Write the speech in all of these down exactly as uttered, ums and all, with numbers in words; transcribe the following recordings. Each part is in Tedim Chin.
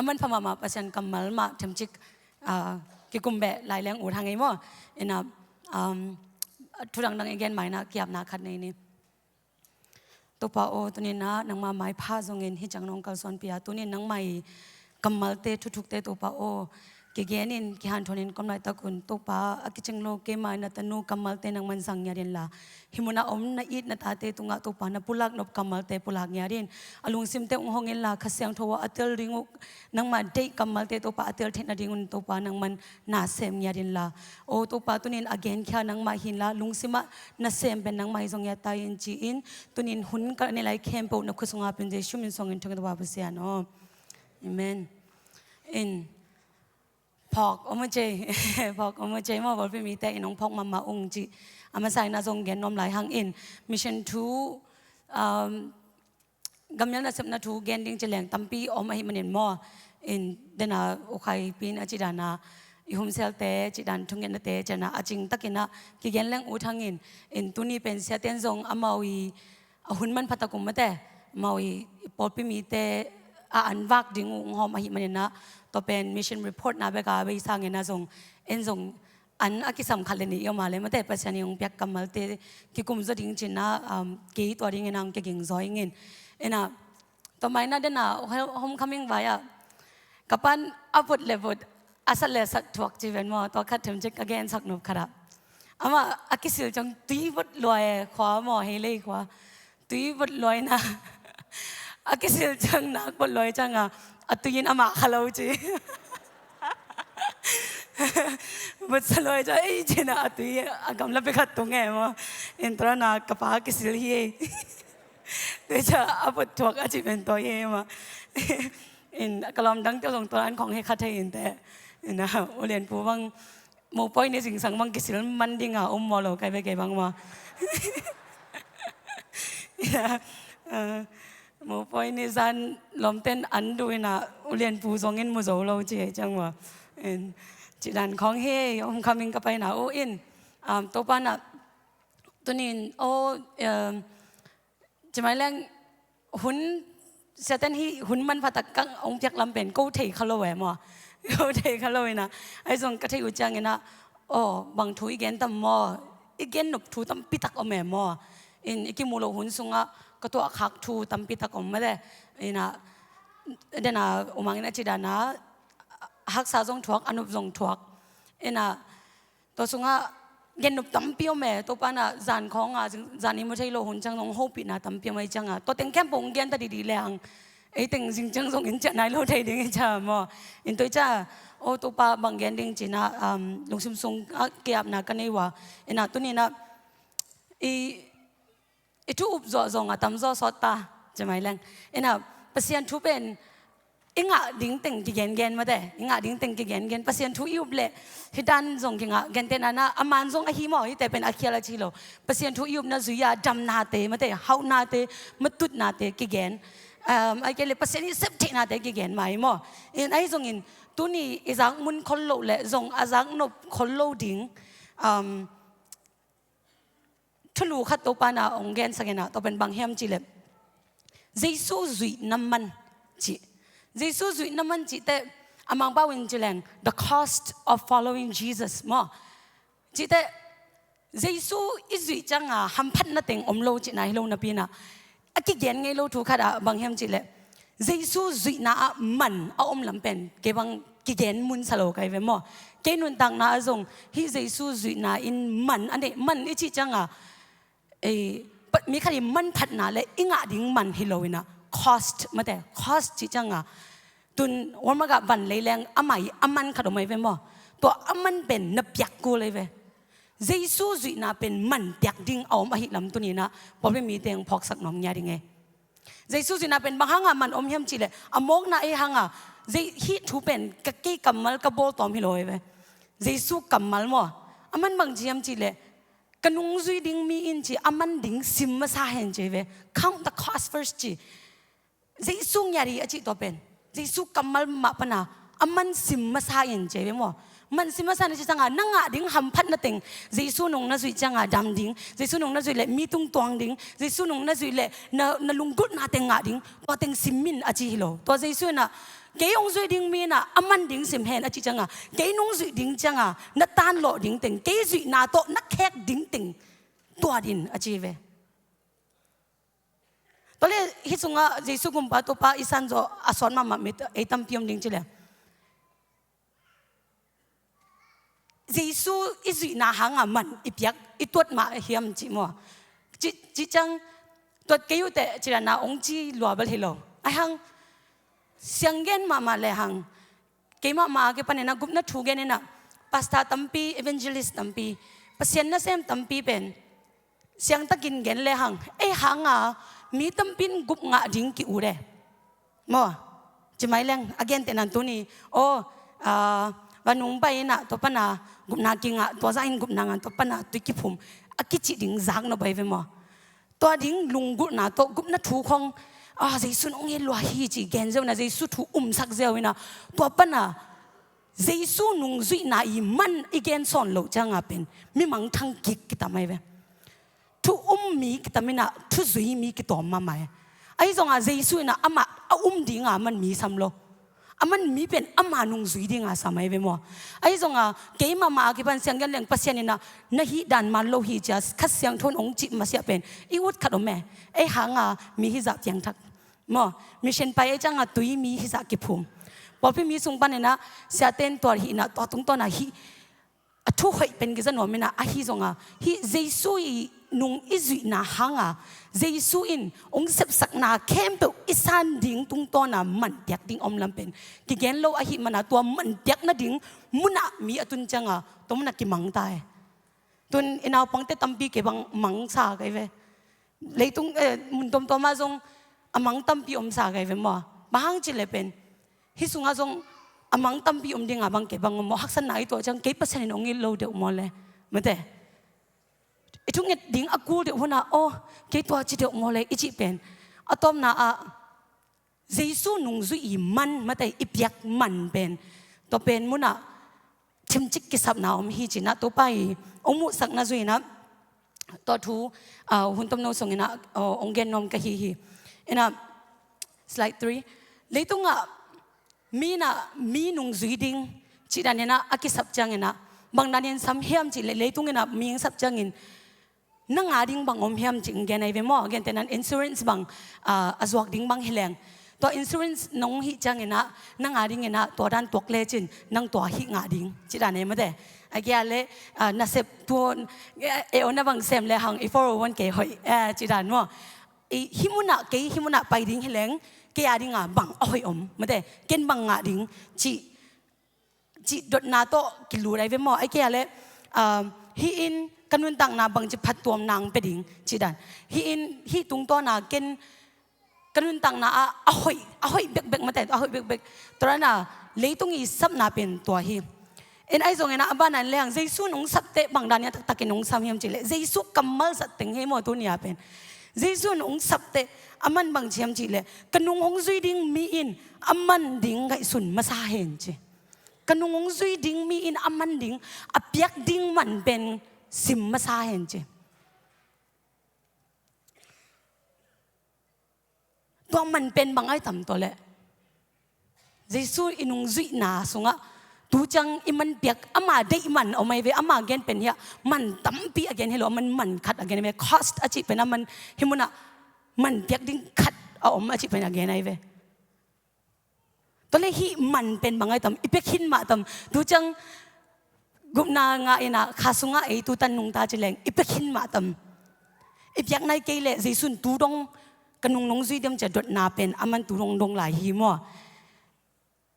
a manpha mahmah Pasian kammal mah themcik, ah, kikum beh lai leng ut hang ei maw. Ina, um, thu dangdang i gen mai na kiapna khat nei ni. Topa aw, tunin ah nangma maipha zongin hih ciang nong kalsuanpih a, tunin nangma i kammalte, thuthukte Topa aw, kigenin kihanthonin ka om laitak un Topa, a kicing lo keima in na tanu kammalte nangman zang ngiat inla, hih munah om na it na tate tungah Topa na pulak nop kammalte pulak ngiat in, a lungsimte hong hong inla Kha Siangtho ah a tel ding uh nangma deih kammalte Topa a tel theihna ding un Topa nangman na sem ngiat inla. O Topa, tunin a genkhia nangmah hi inla, lungsimah na sem pen nangmah hi zong ngiat ta in ci-in, tunin hun ka nei lai khempeuh na khut sungah pin Jesu min suangin thang Topa Pasian aw. Amen. In phawk om uh cei, phawk om uh cei maw, pawlpi mite in hong phawk mahmah ung cih a masa in ah zong gen nuam lai hang in, mission thu, um, gammial nasepna thu gen ding ci leng tampi om ahih manin maw. In dena ukhaipi in a cih dana i humselte cih dan thungetnate cih dana a cing takin ah kigen leng ut hang in, in tuni pen siaten zong amau i a hun manpha tak um mate, amau i pawlpi mite a an vak ding uh hong hawm ahih manin ah, tua pen mission report na bek a bei sangin ah zong, en zong an a kisam khat le nih i om a le mate, Pasian i hong piak kammalte kikum zaw ding cin ah, um, kei tua dingin ah hong kiging zaw ing in. Ina, tua mai na dena homecoming vai ah ka pan a vut le vut, a sat le sat thuak ci ven maw, tua khat themcik ka gensak nop khat ah. Amah a kisil ciang tui vut luai khua maw, hei lei khua. Tui vut luai na. A kisil ciang nak vut luai ciang a, a tui in amah kha lo ci. Vut sa luai ciang, ei cin a, a tui a gamla pek khat tung e maw. In tua na ka pa a kisil hi ei. Tui ciang a vut thuak a ci pen tua hi ei maw. In ka lawm dang teu zong tua an khong he kha thei in te. In a, u Lian Pu bang, Mopawi ni zingsang bang kisil man ding a um maw lo kai ve kei bang maw. Ina, eh, Mopawi ni zan lawmten an duh ina u Lian Pu zongin mu zo lo ci ei ciang maw. In, ci dan khong hi ei, homecoming ka pai na u in, um, Topa na, tunin, o, um, Ci mai leng hun, siaten hih hun manpha tak ka hong piak lam pen ko thei kha lo e maw. Ko thei kha lo ina. Ahi zong ka theih uh ciangin ah, aw, bang thu i gen tam maw. I gen nop thu tampi tak om e maw. In i kimuh loh hun sungah ka tuah khak thu tampi tak om mate. Ina, dena u Mang in a ci dana, haksa zong thuak, a nop zong thuak. Ina, tua sungah gen nop tampi om e, Topa na zan khawng a, zing-, zan i mu thei lo hun ciang zong hopihna tampi om e ciang a. Tua teng khempeuh hong gen ta didi le hang. Ei teng zing ciang zong in ciah nai lo thei ding i ciah maw. In tua i ciah, o Topa bang gen ding cina, um, lungsim sung a kiapna ka nei ua. Ina tunin ah, i I thu up zawh zong a tamzaw sawt ta, ci mai leng. Ina, Pasian thu pen i ngah ding teng kigengen mate, i ngah ding teng kigengen. Pasian thu i up leh hih dan zong kingah, gentehna na, a man zong ahi maw, hihte pen a khial a ci lo. Pasian thu i upna zui-a damnate mate, hauhnate, matutnate kigen. Um, ahih kei leh Pasian i septheihnate kigen mah hi maw. In ahi zongin tuni i zak mun khol loh leh zong a zak nop khol lo ding, um, thulu khat Topa na hong gensak ina, tua pen bang hiam cih leh Jesu zuihna man cih. Jesu zuihna man cih teh a Mangpau in ci leng the cost of following Jesus maw. Cih teh Jesu i zuih ciang a hamphatna teng om lo cihna hi lo napi ina, a kigen ngei lo thu khat ah bang hiam cih leh Jesu zuihna ah man a om lam pen kei bang kigen mun sa lo kai ve maw. Kei nuntakna ah zong hih Jesu zuihna in man a neih, man i cih ciang a, ei, pa-, mi khat i manphatna le i ngah ding man hi lo ina, cost mate, cost cih ciang a, tun warmagah van lei leng amah i a man khat om ai ve maw. Tua a man pen na piak kul ai ve. Jesu zuihna pen man piak ding a om ahih lam tuni ina pawlpi mite hong phawksak nuam ngiat ding e. Jesu zuihna pen bang hanga man om hiam cih leh, a mawkna ei hanga, Je-, hih thu pen ka kei kammal ka bawl tawm hi lo ai ve. Jesu kammal maw. A man bang ci hiam cih leh, ka nungzui ding mi in ci a man ding sim masa hen ci ai ve. Count the cost first ci. Jesu ngiat hi a cih tua pen. Jesu kammal mah pana a man sim masa in ci ai ve maw. Man sim masa in a ci cianga na ngah ding hamphatna teng, Jesu nung na zuih cianga dam ding, Jesu nung na zuih leh mi tungtuang ding, Jesu nung na zuih leh na, na lunggulhna teng ngah ding, tua teng sim in a ci hi lo. Tua Jesu in ah kei hong zuih ding mi in ah a man ding sim hen a ci cianga, kei nung zuih ding cianga na tanlawh ding teng, kei zuihna tawh na khek ding teng tuat in a ci ve. Tua leh hih sungah Jesu gumpa Topa i san zawh a sawt mahmah mi ei tampi om ding ci leh, Jesu i zuihna hanga man i piak i tuat mah hiam cih maw? Ci, ci ciang tuat kei uh teh ci dan a hong ci lua bel hi lo. Ahih hang siang gen mahmah lehang, kei mahmah a kipan in ah gupna thu gen in ah, pastor tampi, evangelist tampi, Pasian nasem tampi pen siangtakin gen lehang, ei hanga mi tampi in gup ngah ding ki-ut e. Maw, ci mai leng, a gentehna in tuni, aw, ah, va nungbai in ah tua pan a gupna kingah, tua zah in gupna ngah, tua pan a tui kiphum a kici ding zak nop ahi ve maw? Tua ding lunggulhna tawh gupna thu khong, ah, Jesu in hong it lua hi ci gen ziau in ah, Jesu thu umsak ziau in ah, tua pan a Jesu nungzuihna i man i gen sawn loh cianga pen mi mangthang kik kitam ahi ve. Thu um mi kitam in ah thu zui mi kitawm mahmah e. Ahi zonga Jesu in ah amah a um dinga a man mi sam lo. A man mi pen ama nungzui dinga sam ahi ve maw? Ahi zonga kei mahmah a kipan siang gen leng Pasian in ah na hih dan man lo hi ci a Kha Siangtho in hong cih masiah pen i ut khat om e. Ei hanga mi hizah piangthak maw, mission pai ei cianga tui mi hizah kiphum. Pawlpi mi sung pan in ah siate in tua hih in ah tua tungtawn a hih a thu hoih pen kiza nuam in ah, ahi zonga hih Jesu i nung i zuihna hanga Jesu in hong sepsakna khempeuh i san ding tungtawn a man piak ding om lam pen kigen lo ahih man a, tua man piak nading mun ah mi a tun cianga tua mun ah kimang ta e. Tun i naupangte tampi kei bang mangsa ka hi ve. Leitung, eh, mun tuamtuam ah zong a mang tampi omsa ka hi ve maw? Bang hang cih leh pen hih sungah zong a mang tampi om dinga bang kei bang om maw? Haksatna i tuah ciang kei Pasian in hong it lo deuh maw le? Mate. I thunget ding a kul deuh hunah, aw, kei tua ci deuh maw le i cih pen a tawpna ah Jesu nungzui i man, mate, i piak man pen tua pen munah thimcik kisapna om hi cinah Topa i hong muhsakna zuinah tua thu, ah, hun tomno songinah, ah, hong gen nuam ka hi hi. Inah, slide three. Leitungah mi inah mi nungzui ding cih daninah a kisap cianginah bang danin sam hiam cih leh leitunginah mi hong sap ciangin na nga ding bang om hiam cih gen ahi ve maw? Gentehnan insurance bang, ah, a zuak ding bang hi leng, tua insurance nong hih cianginah na nga dinginah tua dan tuak lecin nang tua hih ngah ding cih dan e mate. A kia le, ah, nasep tuon, eh, eh, na bang sem le hang i four oh one k hoih, eh, cih dan maw? I hih munah kei hih munah pai ding hi leng kei a dinga bang a hoih om mate, ken bang ngah ding cih cih dotna tawh kilut ahi ve maw? Ai kei a leh, ah, hih in ka nuntakna bangci phattuamna hong pia ding cih dan. Hih in, hih tungtawna ken ka nuntakna ah a hoih, a hoih bekbek mate, a hoih bekbek. Tua dana leitung i sapna pen tua hi. En ahi zongin a bana en lehang Jesu in hong sapteh bang dania taktakin hong sam hiam cih leh Jesu kammal zat teng hi maw tuni a pen. Jesu in hong sapteh a man bangci hiam cih leh ka nung hong zui ding mi in a man ding ngaihsun masa hen ci. Ka nung hong zui ding mi in a man ding, a piak ding man pen sim masa hen ci. Tua man pen bang ai tam tua leh Jesu i nungzuihna sungah tu ciang i man piak ama deih man a om ai ve, ama gen pen hiah man tampi a gen hi lo, a man man khat a gen ai ve, cost a cih pen a man hi munah man piak ding khat a om a cih pen a gen ai ve. Tua leh hih man pen bang ai tam, i pia khin mah tam. Tu ciang gupna ngah inah kha sungah ei tu tan nungta ci leng i pia khin mah tam. I piak nai kei leh Jesu in tu dong ka nung nong zui diam cia dotna pen a man tu dong dong lai hi maw?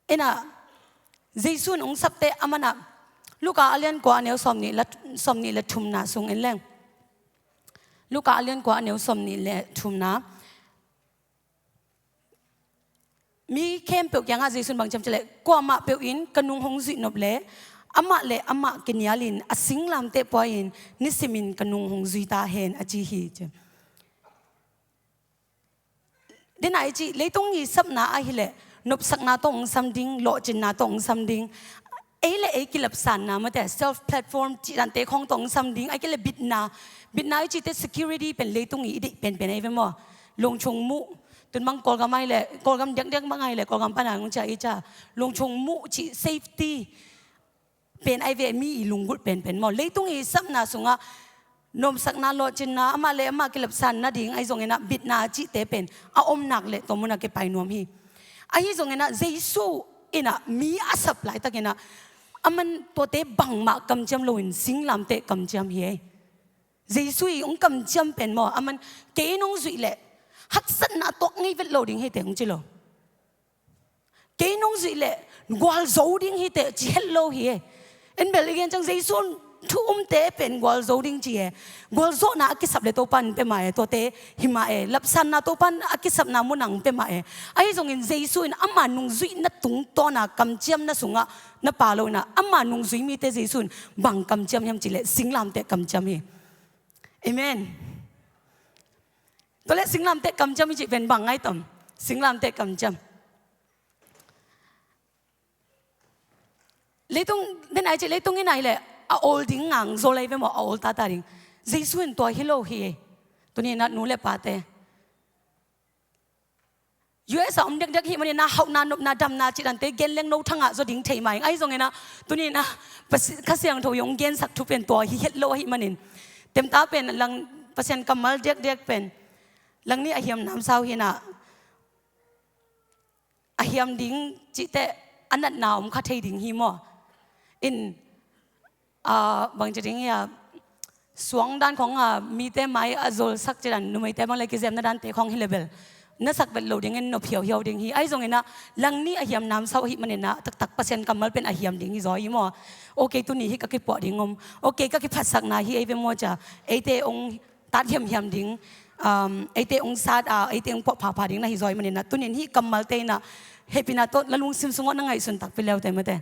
Inah Jesu in hong sapteh a manah Luka a lian kua a neu sawmnih le, sawmnih le thumna sung en leng. Luka a lian kua a neu sawmnih le thumna. Mi khempeuh kiangah Jesu in bang ciam cih leh, kuamah peuh in ka nung hong zuih nop leh amah le amah kinialin a singlamteh pua-in nisimin ka nung hong zui ta hen a ci hi ci. Dena i cih leitung i sapna ahih leh nopsakna tawh hong sam ding, lawhcinna tawh hong sam ding. Ei le ei kilapsanna mate, self platform cih dante khawng tawh hong sam ding, ahih kei leh bitna, bitna i cihte security pen leitung i i deih penpen ahi ve maw. Lungchung muh, tun bang Kawlgam ahi leh, Kawlgam diakdiak bang ahi leh, Kawlgam pan a hong ciah i ciah, lungchung muh cih safety pen ahi ve, mi i lunggulh penpen maw. Leitung i sapna sungah nuamsakna, lawhcinna, amah le amah kilapsan nading ahi zongin ah bitna cihte pen a om nak leh tua munah kipai nuam hi. Ahi zongin ah Jesu in ah mi a sap laitak in ah aman tuate bangmah kamciam loin singlamteh kamciam hi ei. Jesu i hong kamciam pen maw, aman kei in hong zuih leh haksatna tuak ngei vet lo ding hi teh hong ci lo. Kei in hong zuih leh gualzo ding hi teh ci het lo hi e. En bel i gen ciang Jesu in thu umte pen gualzo ding ci e. Gualzawhna a kisap leh Topa in pia mah e, tuate hi mah e. Lapsanna Topa in a kisapna munah pia mah e. Ahi zongin Jesu in ama nungzuihna tungtawna kamciamna sungah na pha lo in ah ama nungzui mite Jesu in bang kamciam hiam cih leh singlamteh kamciam hi. Amen. Tua leh singlamteh kamciam i cih pen bang ngai tam? Singlamteh kamciam. Leitung, den ai cih leitung in ai leh a ol ding ngang zaw lai ve maw, a ol tata ding. Jesu in tua hi lo hi. Tuni in ah nu le pate, U S a om diakdiak hi manin ah hauhna, nopna, damna cih dante gen leng no thangah zaw ding thei mai. Ahi zongin ah tuni in ah Kha Siangtho i hong gensak thu pen tua hi het lo ahi manin, temta pen lang Pasian kammal diakdiak pen lang nih a hiam namsau hi in ah a hiam ding cih teh a natna om kha thei ding hi maw. In, ah, bangci ding hi a, suang dan khawng a mite mai a zolsak cih dan, numeite bang le kizemna dante khawng hi leh bel na sak vet lo dingin nop hiauhiau ding hi. Ahi zongin ah lang nih a hiam namsau ahi manin ah taktak Pasian kammal pen a hiam ding hi zaw hi maw. Okay, tuni hih ka kipuah ding om. Okay, ka kiphatsakna hi ei ve maw cia. Eite hong tat hiamhiam ding, um, eite hong sat a, eite hong puah phapha ding na hi zaw ahi manin ah tuni in hih kammalte in ah hehpihna tawh na lungsim sungah na ngaihsun takpi le uh teh mate.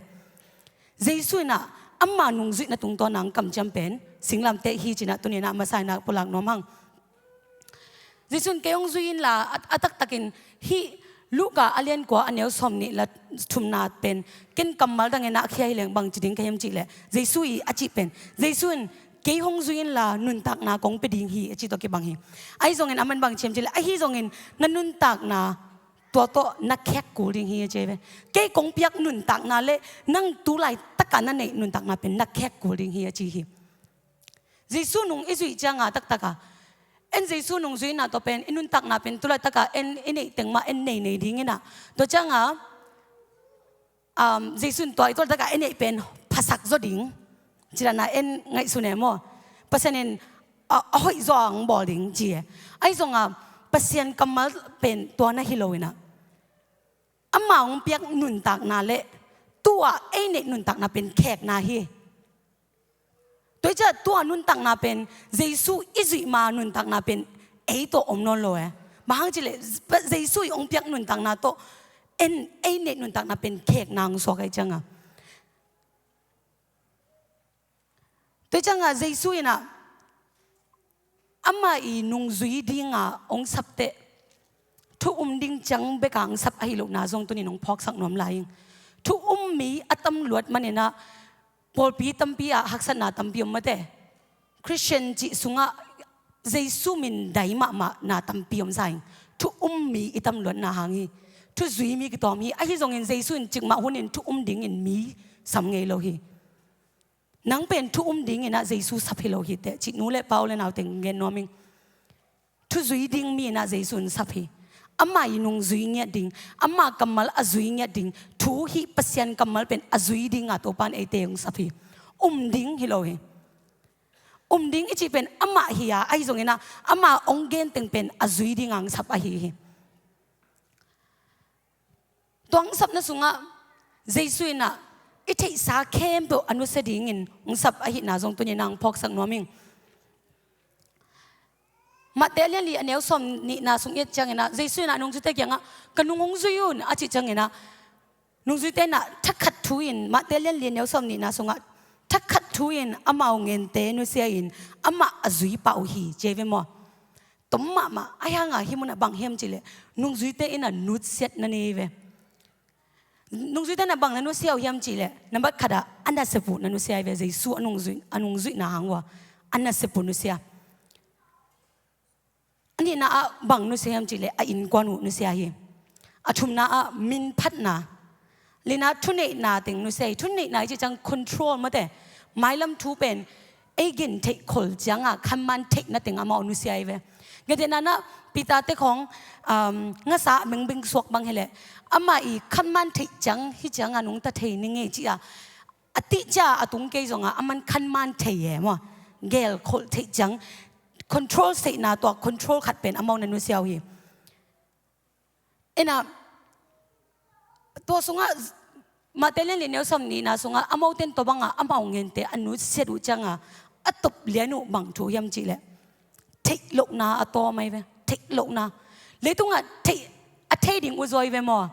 Jesu in ah ama nungzuihna tungtawna hong kamciam pen singlamteh hi ci in ah tuni in ah masa in ah pulak nuam hang. Jesu in kei hong zui inla, a, a taktakin hih Luka a lian kua a neu sawmnih le thumna pen ken kammal dangin ah a khia hi leng bangci ding ka hiam cih leh, Jesu i a cih pen, Jesu in kei hong zui inla nuntakna kong pia ding hi a cih tawh kibang hi. Ahi zongin aman bangci hiam cih leh, ahi zongin na nuntakna tua tawh na khek kul ding hi a ci ve. Kei kong piak nuntakna le nang tu laitak a na neih nuntakna pen na khek kul ding hi a ci hi. Jesu nung i zuih ciang a taktak a, en Jesu nung zuihna tawh pen i nuntakna pen tu laitak a en i neih teng mah en nei nei ding in ah, tua ciang a, um, Jesu in tua i tu laitak a i neih pen phasak zaw ding cih dan a en ngaihsun e maw. Pasian in a, a hoih zaw a hong bawl ding ci e. Ahi zong a Pasian kammal pen tua na hi lo in ah, ama hong piak nuntakna le tu a ei neih nuntakna pen khekna hi. Tua hi ciah tua nuntakna pen Jesu i zuih ma nuntakna pen ei tawh om nawn lo e. Bang hang cih leh Jesu i hong piak nuntakna tawh en ei neih nuntakna pen khekna hong suak ahi ciang a. Tua hi ciang a Jesu in ah ama i nungzui ding a hong sap teh thu um ding ciang bek a hong sap ahi lohna zong tuni in hong phawksak nuam lai ing. Thu um mi a tam luat manin ah pawlpi tampi ah haksatna tampi om mate. Christian cih sungah Jesu min dai mahmah na tampi om sa ing. Thu um mi i tam luatna hang hi. Thu zui mi kitawm hi. Ahi zongin Jesu in cikmah hunin thu um dingin mi sam ngei lo hi. Nang pen thu um ding in ah Jesu sap hi lo hi teh cih nu le pa, u le nau teng gen nuam ing. Thu zui ding mi in ah Jesu in sap hi. Ama i nungzui ngiat ding, ama kammal a zui ngiat ding, thu hih Pasian kammal pen a zui ding a Topa in eite hong sap hi. Um ding hi lo hi. Um ding i cih pen amah hi a, ahi zongin ah ama hong gen teng pen a zui ding a hong sap ahi hi. Tua hong sapna sungah Jesu in ah i theihsa khempeuh a nusia dingin hong sap ahihna zong tuni in ah hong phawksak nuam ing. Matthai a lian li a neu sawmnihna sung i et ciangin ah Jesu in ah nungzuite kiangah, "Ka nung hong zui un," a cih ciangin ah nungzuite in ah thakhat thu in, Matthai a lian li a neu sawmnihna sungah thakhat thu in amau ngente nusia in amah a zui pah uh hi ci ve maw. Tom mahmah, ahi hang a hih munah bang hiam cih leh nungzuite in ah nutsiatna nei ve. Nungzuite na bang na nusia uh hiam cih leh, nambat khat ah a nasep uh na nusia hi ve. Jesu a nungzui, a nungzuihna hang uh a, a nasep uh nusia. A nihna ah bang nusia hiam cih leh, a innkuan uh nusia hi. A thumna ah minphatna. Lina, thuneihna teng nusia hi. Thuneihna i cih ciang control mate. Mailam thu pen ei gen theih khol ciangah khanman theihna teng amau nusia hi ve. Gentehna-in ah Peter te khawng, um, ngasa bengbeng suak bang hi leh, amah i khanman theih ciang hih ciangah nungta thei ning ei ci-a a tih ciang a tung kei zongah aman khanman thei e maw. Gel khol theih ciang control seihna, tua control khat pen amau na nusia uh hi. Ina, tua sungah Mate lian li neu sawm nihna sungah amaute in tua bangah amau ngente a nusiat uh ciangah a top lian uh bang thu hiam cih leh, theih lohna a tawm ahi ve. Theih lohna. Leitungah theih, a thei ding uh zaw hi ve maw.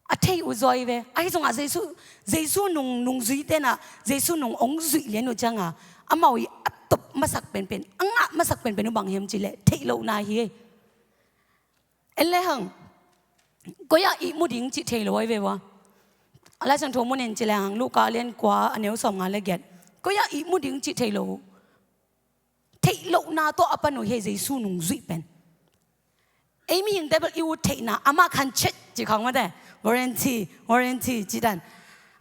A thei uh zaw hi ve. Ahi zongah Jesu, Jesu nung, nungzuite in ah Jesu nung hong zuih lian uh ciangah amau i a top masak penpen, a ngah masak penpen uh bang hiam cih leh, theih lohna hi. En le hang, koi-ah ihmu ding cih thei lo ahi ve ua. A Lai Siangtho mun in ci le hang, Luka lian kua a neu sawm nga le giat, koi-ah ihmu ding cih thei lo. Theih lohna tawh a pan uh hi Jesu nungzuih pen. Ei mihingte bel i ut theihna, amah khan chet cih khawng mate. Guarantee, guarantee cih dan.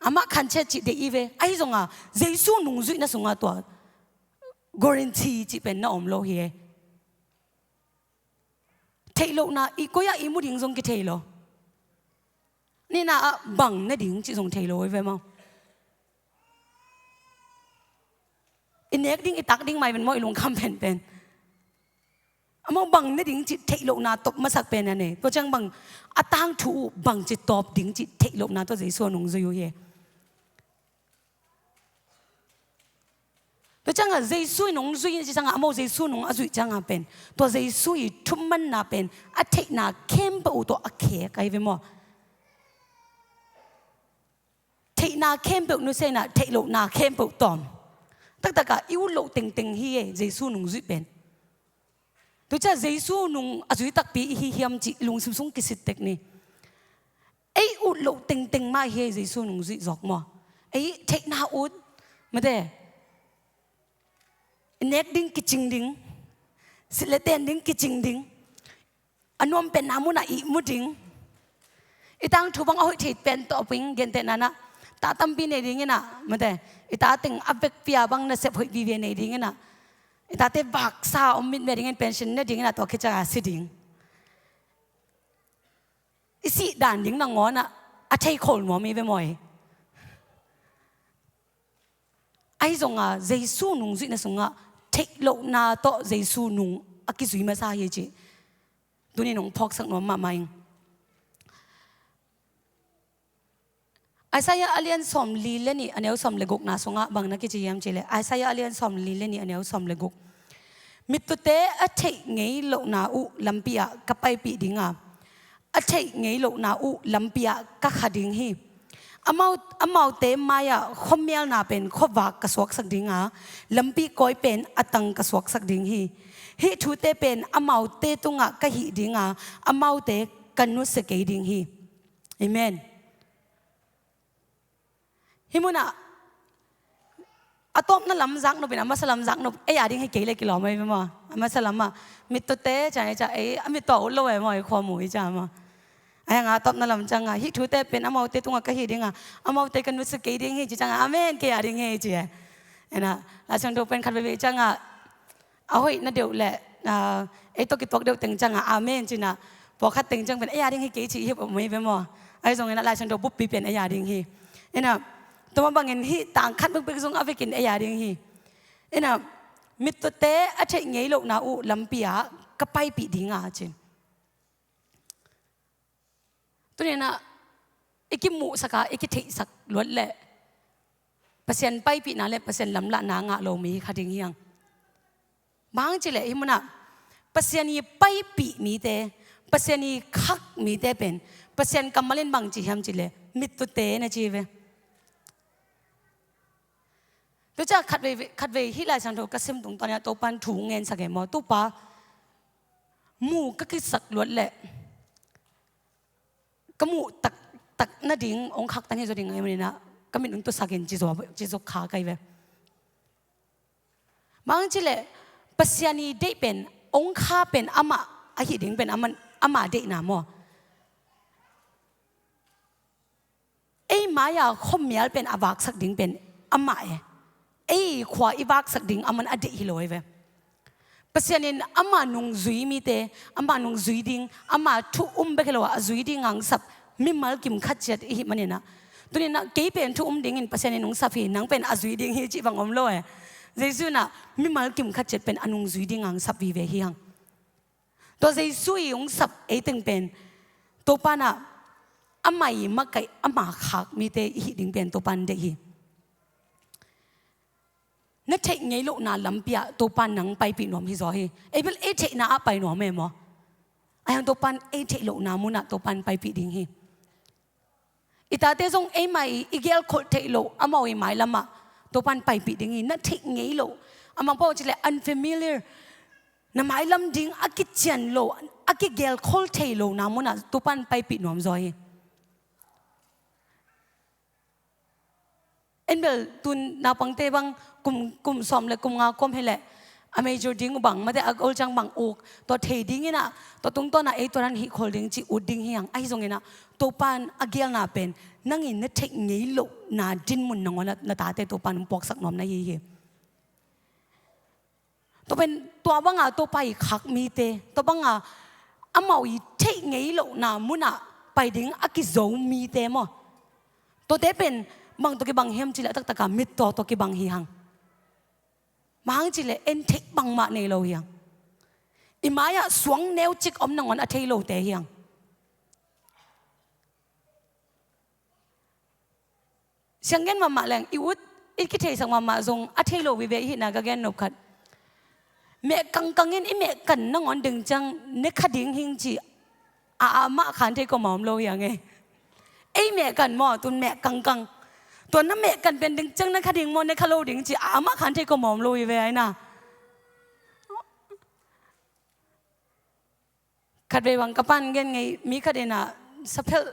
Amah khan chet cih deih i ve. Ahi zongah Jesu nungzuihna sungah tua guarantee cih pen na om lo hi. Theih lohna, i koi-ah ihmu ding zong kithei lo. Nihna ah bang na ding cih zong thei lo hi ve maw. I nek ding, i tak ding mah hi ven maw, i lungkham penpen. Amau bang na ding cih theih lohna top masak pen a nei. Tua ciang bang a tangthu uh bangci tawp ding cih theih lohna tua Jesu a nungzui uh hi. Tua ciangah Jesu in hong zui in ci ciangah, amau Jesu nung a zuih ciangah pen, tua Jesu i thumanna pen a theihna khempeuh uh tawh a khek ahi ve maw. Theihna khempeuh nusia in ah, theih lohna khempeuh tawm. Taktak ah i ut loh tengteng hi e, Jesu nungzuih pen. Tua ciah Jesu nung a zui takpi i hi hiam cih i lungsim sung kisit tek ni. Ei ut loh tengteng mah hi e, Jesu nungzuih zawk maw. Ei theihna ut, mate. I nek ding kicing ding. Silh le ten ding kicing ding. A nuam penna munah ihmu ding. I tangthu bang a hoih thei pen tawh ping, gentehna-in ah, ta tampi nei ding in ah, mate, i ta teng a vekpi-a bang nasep hoih vive nei ding in ah, i tate vaksa om mitmia ding in, pension ne ding in ah, tua khit ciangah si ding. I sih dan ding nangawn ah a thei khol nuam hi ve maw. Ahi zongah Jesu nungzuihna sungah theih lohna tawh Jesu nung a kizui masa hi cih tuni-in hong phawksak nuam mahmah ing. Isaiah a lian sawmli le nih, a neu sawm le gukna sungah bang na kici hiam cih leh, Isaiah a lian sawmli le nih, a neu sawm le guk. Mittute a theih ngei lohna uh lampi-ah ka paipih ding a, a theih ngei lohna uh lampi-ah ka kha ding hi. Amau, amaute mai-ah khuamialna pen khuavak ka suaksak ding a, lampi kawi pen a tang ka suaksak ding hi. Hih thute pen amaute tungah ka hih ding a, amaute ka nusia kei ding hi. Amen. Hih munah a tawpna lam zaknop in a masa lam zaknop ei a ding hi kei leh kilawm ahi ve maw. A masa lamah mittute ciang ei ciang ei a mittaw ut lo e maw, ei khua mu i ciang maw. Ahi hangah a tawpna lam ciangah hih thute pen amaute tungah ka hih ding a, amaute ka nusia kei ding hi ci ciangah amen kei a ding hi ci e. Ena, Lai Siangtho pen khat veivei ciangah a hoih na deuh leh, ah, ei tawh kituak deuh teng ciangah amen ci-in ah, pawlkhat teng ciang pen ei a ding hi kei cih hi pah mai ve maw. Ahi zongin ah Lai Siangtho buppi pen ei a ding hi. Ena, tua mah bangin hih tang khat bekbek zong a vekin ei a ding hi. Ena, mittute a theih ngei lohna uh lampi-ah ka paipih ding a ci. Tuni-in ah i kimuhsak a, i kitheihsak luat leh Pasian paipihna le Pasian lamlahna ngah lo mi hi kha ding hi hang. Bang hang cih leh hih munah Pasian i paipih mite, Pasian i khak mite pen Pasian kammal in bang ci hiam cih leh mittute na ci hi ve. Tua ciah khatvei, khatvei hih Lai Siangtho ka sim tungtawn in ah Topa'n thu ngensak e maw. Topa, mu ka kisak luat leh ka muh tak, taktak nading hong khaktan hi zaw ding ahih manin ah ka mit hong tusak in ci zaw, ci zaw kha ka hi ve. Bang hang hiam cih leh Pasian i deih pen, hong kha pen amah ahih ding pen amah, amah deihna maw. Ei mai-ah khuamial pen a vaksak ding pen amah e. Ei khua i vaksak ding aman a deih hi lo hi ve. Pasian in ama nungzui mite, ama nungzui ding, ama thu um bek hi lo a, a zui ding a hong sap mimal kim khat ciat i hih manin ah, tuni-in ah kei pen thu um dingin Pasian in hong sap hi, nang pen a zui ding hi cih bang om lo e. Jesu in ah mimal kim khat ciat pen a nungzui ding a hong sap vive hi hang. Tua Jesu i hong sap ei teng pen Topa in ah ama i makaih, ama khak mite i hih ding pen Topa in deih hi. Na theih ngei lohna lampi ah Topa in nang paipih nuam hi zaw hi. Ei bel ei theihna ah pai nuam e maw. Ahih hang Topa in ei theih lohna mun ah Topa in paipih ding hi. I tate zong eimah i, i gelkholh theih loh amau i mailam ah Topa in paipih ding hi. Na theih ngei loh, a mangpau cih leh unfamiliar, na mailam ding a kician lo, a kigelkholh thei lohna mun ah Topa in paipih nuam zaw hi. En bel tun naupangte bang kum, kum sawm le kum nga kawm hi leh a major ding uh bang, mate, a goal ciang bang uk, tua thei dingin ah, tua tungtawn ah ei tua dan hih khol ding cih ut ding hi hang. Ahi zongin ah Topa in a gelna pen nang in na theih ngei lohna dinmun nangawn ah na tate Topa in hong puaksak nuam na hi hi. Tua pen tua bang a Topa i khak mite, tua bang a amau i theih ngei lohna mun ah pai ding a kizo mite maw. Tuate pen bang tawh kibang hiam cih leh a taktak a mittaw tawh kibang hi hang. Bang hang cih leh en theih bangmah nei lo hi hang. I mai-ah suang neucik om nangawn a thei lote hi hang. Siang gen mahmah leng, i ut, i kitheisak mahmah zong a thei lo vive i hihna ka gen nop khat. Meh kangkang in i meh kan nangawn ding ciang ne kha ding hing ci a, amah khan thei kua mah om lo hi hang e. Ei meh kan maw, tun meh kangkang. Tua na meh kan pen ding ciang na kha ding maw, ne kha lo ding ci a, amah khan thei kua mah om lo vive ai na. Khatvei bang ka pan gen ngei, mi khat in ah saphelh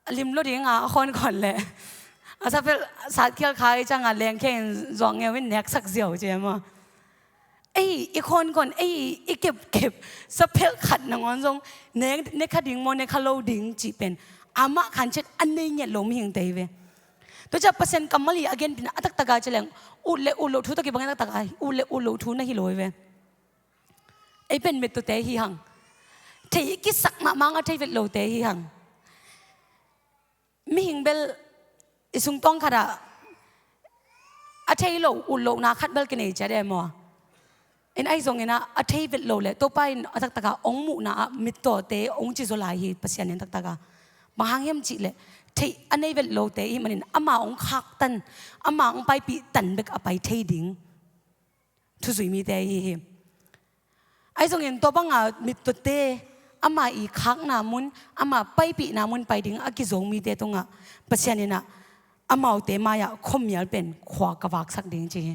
a lim lo ding a, a khawnkawn leh a saphelh satkhial kha i ciang a lengkhia in zuak ngeu in neksak ziau ci e maw. Ei i khawnkawn, ei i kepkep saphelh khat nangawn zong ne, ne kha ding maw, ne kha lo ding cih pen amah khan ciat a nei ngiat lo mihingte hi ve. Tua ciang Pasian kammal i a gen pen a taktak a ci leng ut le ut loh thu tawh kibang a taktak a ut le ut loh thu na hi lo hi ve. Ei pen mittawte hi hang. Thei i kisak mahmah a thei vet lote hi hang. Mihing bel i sungtawng khat ah a thei lo ut lohna khat bel kinei ciat e maw. In ahi zongin ah a thei vet lo leh Topa in a taktak a hong muhna ah mittawte hong ci zaw lai hi Pasian in taktak a. Bang hang hiam cih leh theih a nei vet lote i hih manin ama hong khaktan, ama hong paipih tan bek a pai thei ding thuzui mite ahi hi. Ahi zongin tua bang a mittawte ama i khakna mun, ama paipihna mun pai ding a kizo mite tungah Pasian in ah amaute mai-ah khuamial pen khua ka vaksak ding ci hi.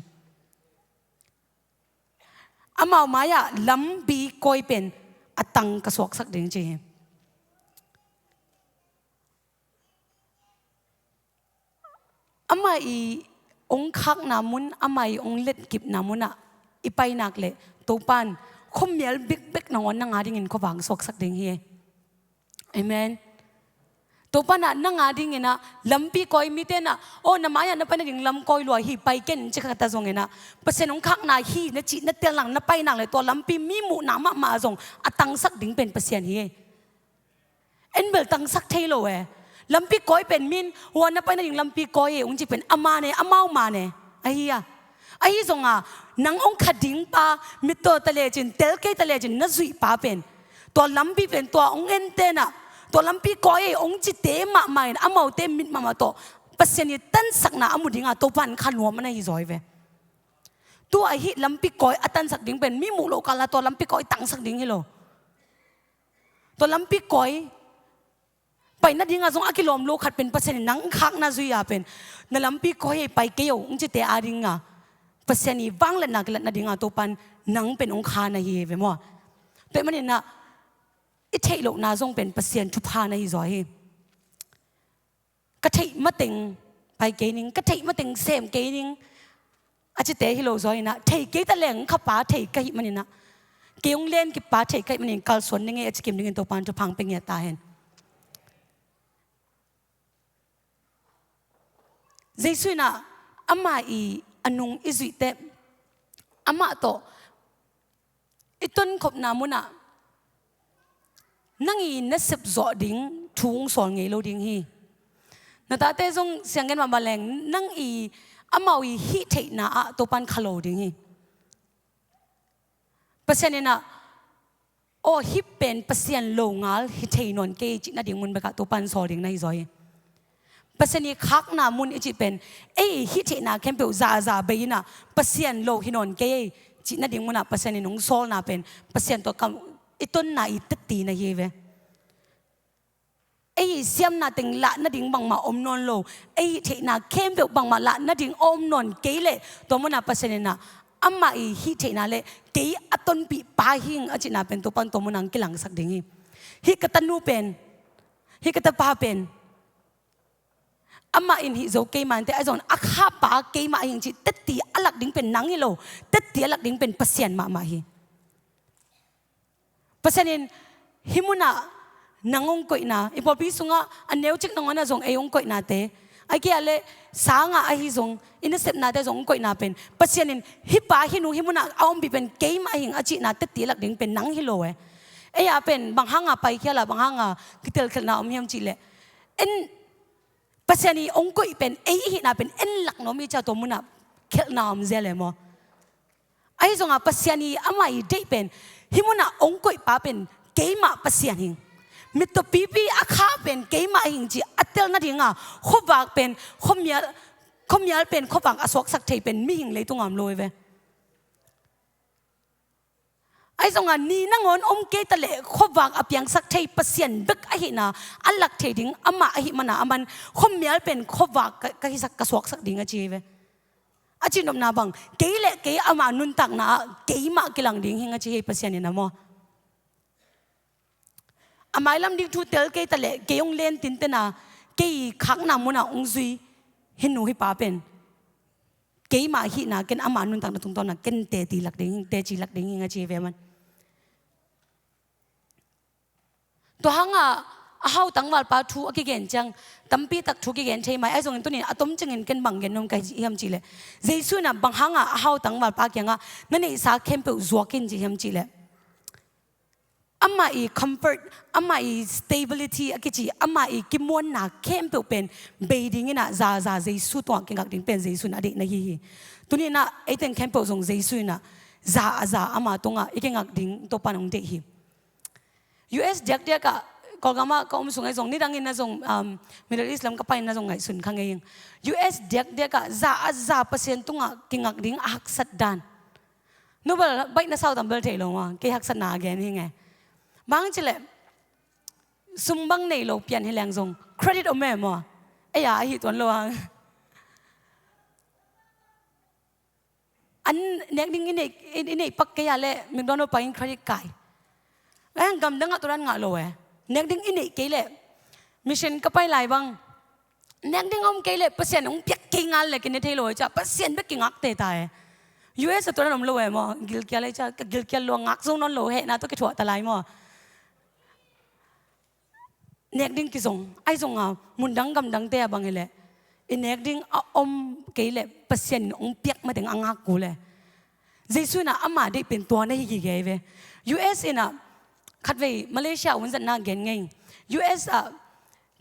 Amau mai-ah lampi kawi pen a tang ka suaksak ding ci hi. Ama i hong khakna mun, ama i hong letkipna mun ah i pai nak leh Topa in khuamial bikbek nangawn nang a dingin khuavak suaksak ding hi. Amen. Topa in ah nang a dingin ah lampi kawi, mite in ah, "Aw, na mai-ah na pai nading lam kawi lua hi, pai ken," ci kha ta zongin ah, Pasian hong khakna hi na cih na tel nak, na pai nak leh tua lampi mi muhna mahmah zong a tangsak ding pen Pasian hi. En bel tangsak thei lo e. Lampi kawi pen min, "Hua na pai nading lampi kawi e," hong ci pen a man e, amau man e. Ahi a. Ahi zong a, nang hong kha ding pa, mittaw ta lecin, tel kei ta lecin na zuih pa pen, tua lampi pen tua hong ente in ah, "Tua lampi kawi e," hong cite mahmah in amaute mit mahmah tawh Pasian i tansakna a mu ding a Topa in kha nuam a na hi zaw hi ve. Tu a hih lampi kawi a tansak ding pen mi muh loh kal a tua lampi kawi tangsak ding hi lo. Tua lampi kawi pai nading a zong a kilawm lo khat pen Pasian in nang khakna zui a pen, "Na lampi kawi e, pai kei o," hong cite a ding a Pasian i vangliatna kilat nading a Topa in nang pen hong kha na hi ve maw. Tua ahih manin ah i theih lohna zong pen Pasian thupha na hi zaw hi. theih mateng pai kei ning, ka theih mateng sem kei ning, a cite hi lo zaw inah, thei kei ta leng khapa thei ka hih maninah, kei hong len kipa thei ka hih manin kalsuan ning ei a ci kim dingin Topan thuphang pia ngiat ta hen. Jesu inah amah i a nung i zuihte, amah tawh i tonkhopna munah nang i nasep zawh ding thu hong sawl ngei lo ding hi. Na tate zong sianggen mahmah leng nang i amau i hih theihna ah Topan kha lo ding hi. Pasian inah, aw, hih pen Pasian lo ngal hi thei nawn kei cih nading mun bekah Topan sawl ding na hi zaw hi. Pasian i khakna mun i cih pen ei hih theihna khempeuh zaza bei inah Pasian lo hi nawn kei cih nading munah Pasian in hong sawlna pen Pasian tawh kam i tonna i tetti na hi ve. Ei siamna teng lah nading bangmah om nawn lo, ei theihna khempeuh bangmah lah nading a om nawn kei leh tua munah Pasian inah amah i hih theihna le kei a tonpih pa hing a cihna pen Topan tua munah hong kilangsak ding hi. Hih ka tanu pen, hih ka tapa pen amah in hih zo keimah inteh, ahi zongin a khapa keimah hing cih tetti a lak ding pen nang hi lo, tetti a lak ding pen Pasian mahmah hi. Pasian in hih munah nang hong koihna, i pawlpi sungah a neucik nangawnah zong ei hong koihnate, a kia le sangah ahi zong i nasepnate zong hong koihna pen Pasian in hih pa hih nu hih munah a ompih pen keimah hing a cihna tetti a lak ding pen nang hi lo e. Ei a pen bang hanga paikhial a bang hanga kitelkhelhna om hiam cihleh, en Pasian i hong koih pen ei i hihna pen en lak nuam i cia tua munah khelhna om zel e maw? Ahi zongah Pasian i amah i deih pen hih munah hong koih pa pen keimah Pasian hing, mittaw pipi a kha pen keimah hing cih a tel nadinga khuavak pen khuamial, khuamial pen khuavak a suaksak thei pen mihing leitungah om lo hi ve. Ahi zongah ni nangawn om kei ta leh khuavak a piangsak thei Pasian bek ahihna a lak thei ding amah ahih mana aman khuamial pen khuavak ka, ka hisak ka suaksak ding a ci hi ve. A cihnopna bang kei le kei ama nuntakna ah keimah kilang ding hing a ci hi Pasian in a maw? A mailam ding thu tel kei ta leh kei hong len tintena kei khakna munah hong zui hih nu hih pa pen keimah hihna ken ama nuntakna tungtawna ken teci lak ding hing, teci lak ding hing a ci hi ve man. Tua hangah a hau tangvalpa thu a kigen ciang tampi tak thu kigen thei mai, ahi zongin tunin a tom ciangin ken bang gen nuam ka hiam cihleh, Jesu inah bang hangah a hau tangvalpa kiangah na neihsa khempeuh zuak in ci hiam cihleh, amah i comfort, amah i stability a kici, amah i kimuanna khempeuh pen bei dinginah zaza Jesu tungah kingak ding pen Jesu inah a deih na hi hi. Tuninah eiteng khempeuh zong Jesu inah za a za ama tungah i kingak ding Topan hong deih hi. U S diakdiakah, Kawlgamah ka om sung ahi zong, nidangin na zong, um, Middle East lam ka paina zong ngaihsun kha ngei ing. U S diakdiakah za a za Pasian tungah kingak ding a haksat dan. Nobel baih na sau tambel thei lo maw, kei haksatna a gen hi ngei. Bang cileh sum bang nei lo pian hi leng zong credit om e maw? Ei a ahi tuan lo hang. An nek ding i nei, i nei pak kei a le McDonald pai in credit kai. Lai hang gamdangah tua dan ngah lo e. Nek ding i nei kei le mission ka pai lai bang nek ding om kei le Pasian hong piak kei ngal le kine thei lo e ca Pasian bek kingak te ta e. U S a tua dan om lo e maw? Gilkial e ca ka gilkial lo ngak zo nawn lo hehna tua kithuah ta lai maw? Nek ding kizong, ahi zonga mundang gamdangte a bang hileh i nek ding a om kei leh Pasian in hong piak mateng a ngak kul e. Jesu inah ama deih pen tua na hi gige hi ve. U S inah khatvei Malaysia a unzatna gen ngei. U S ah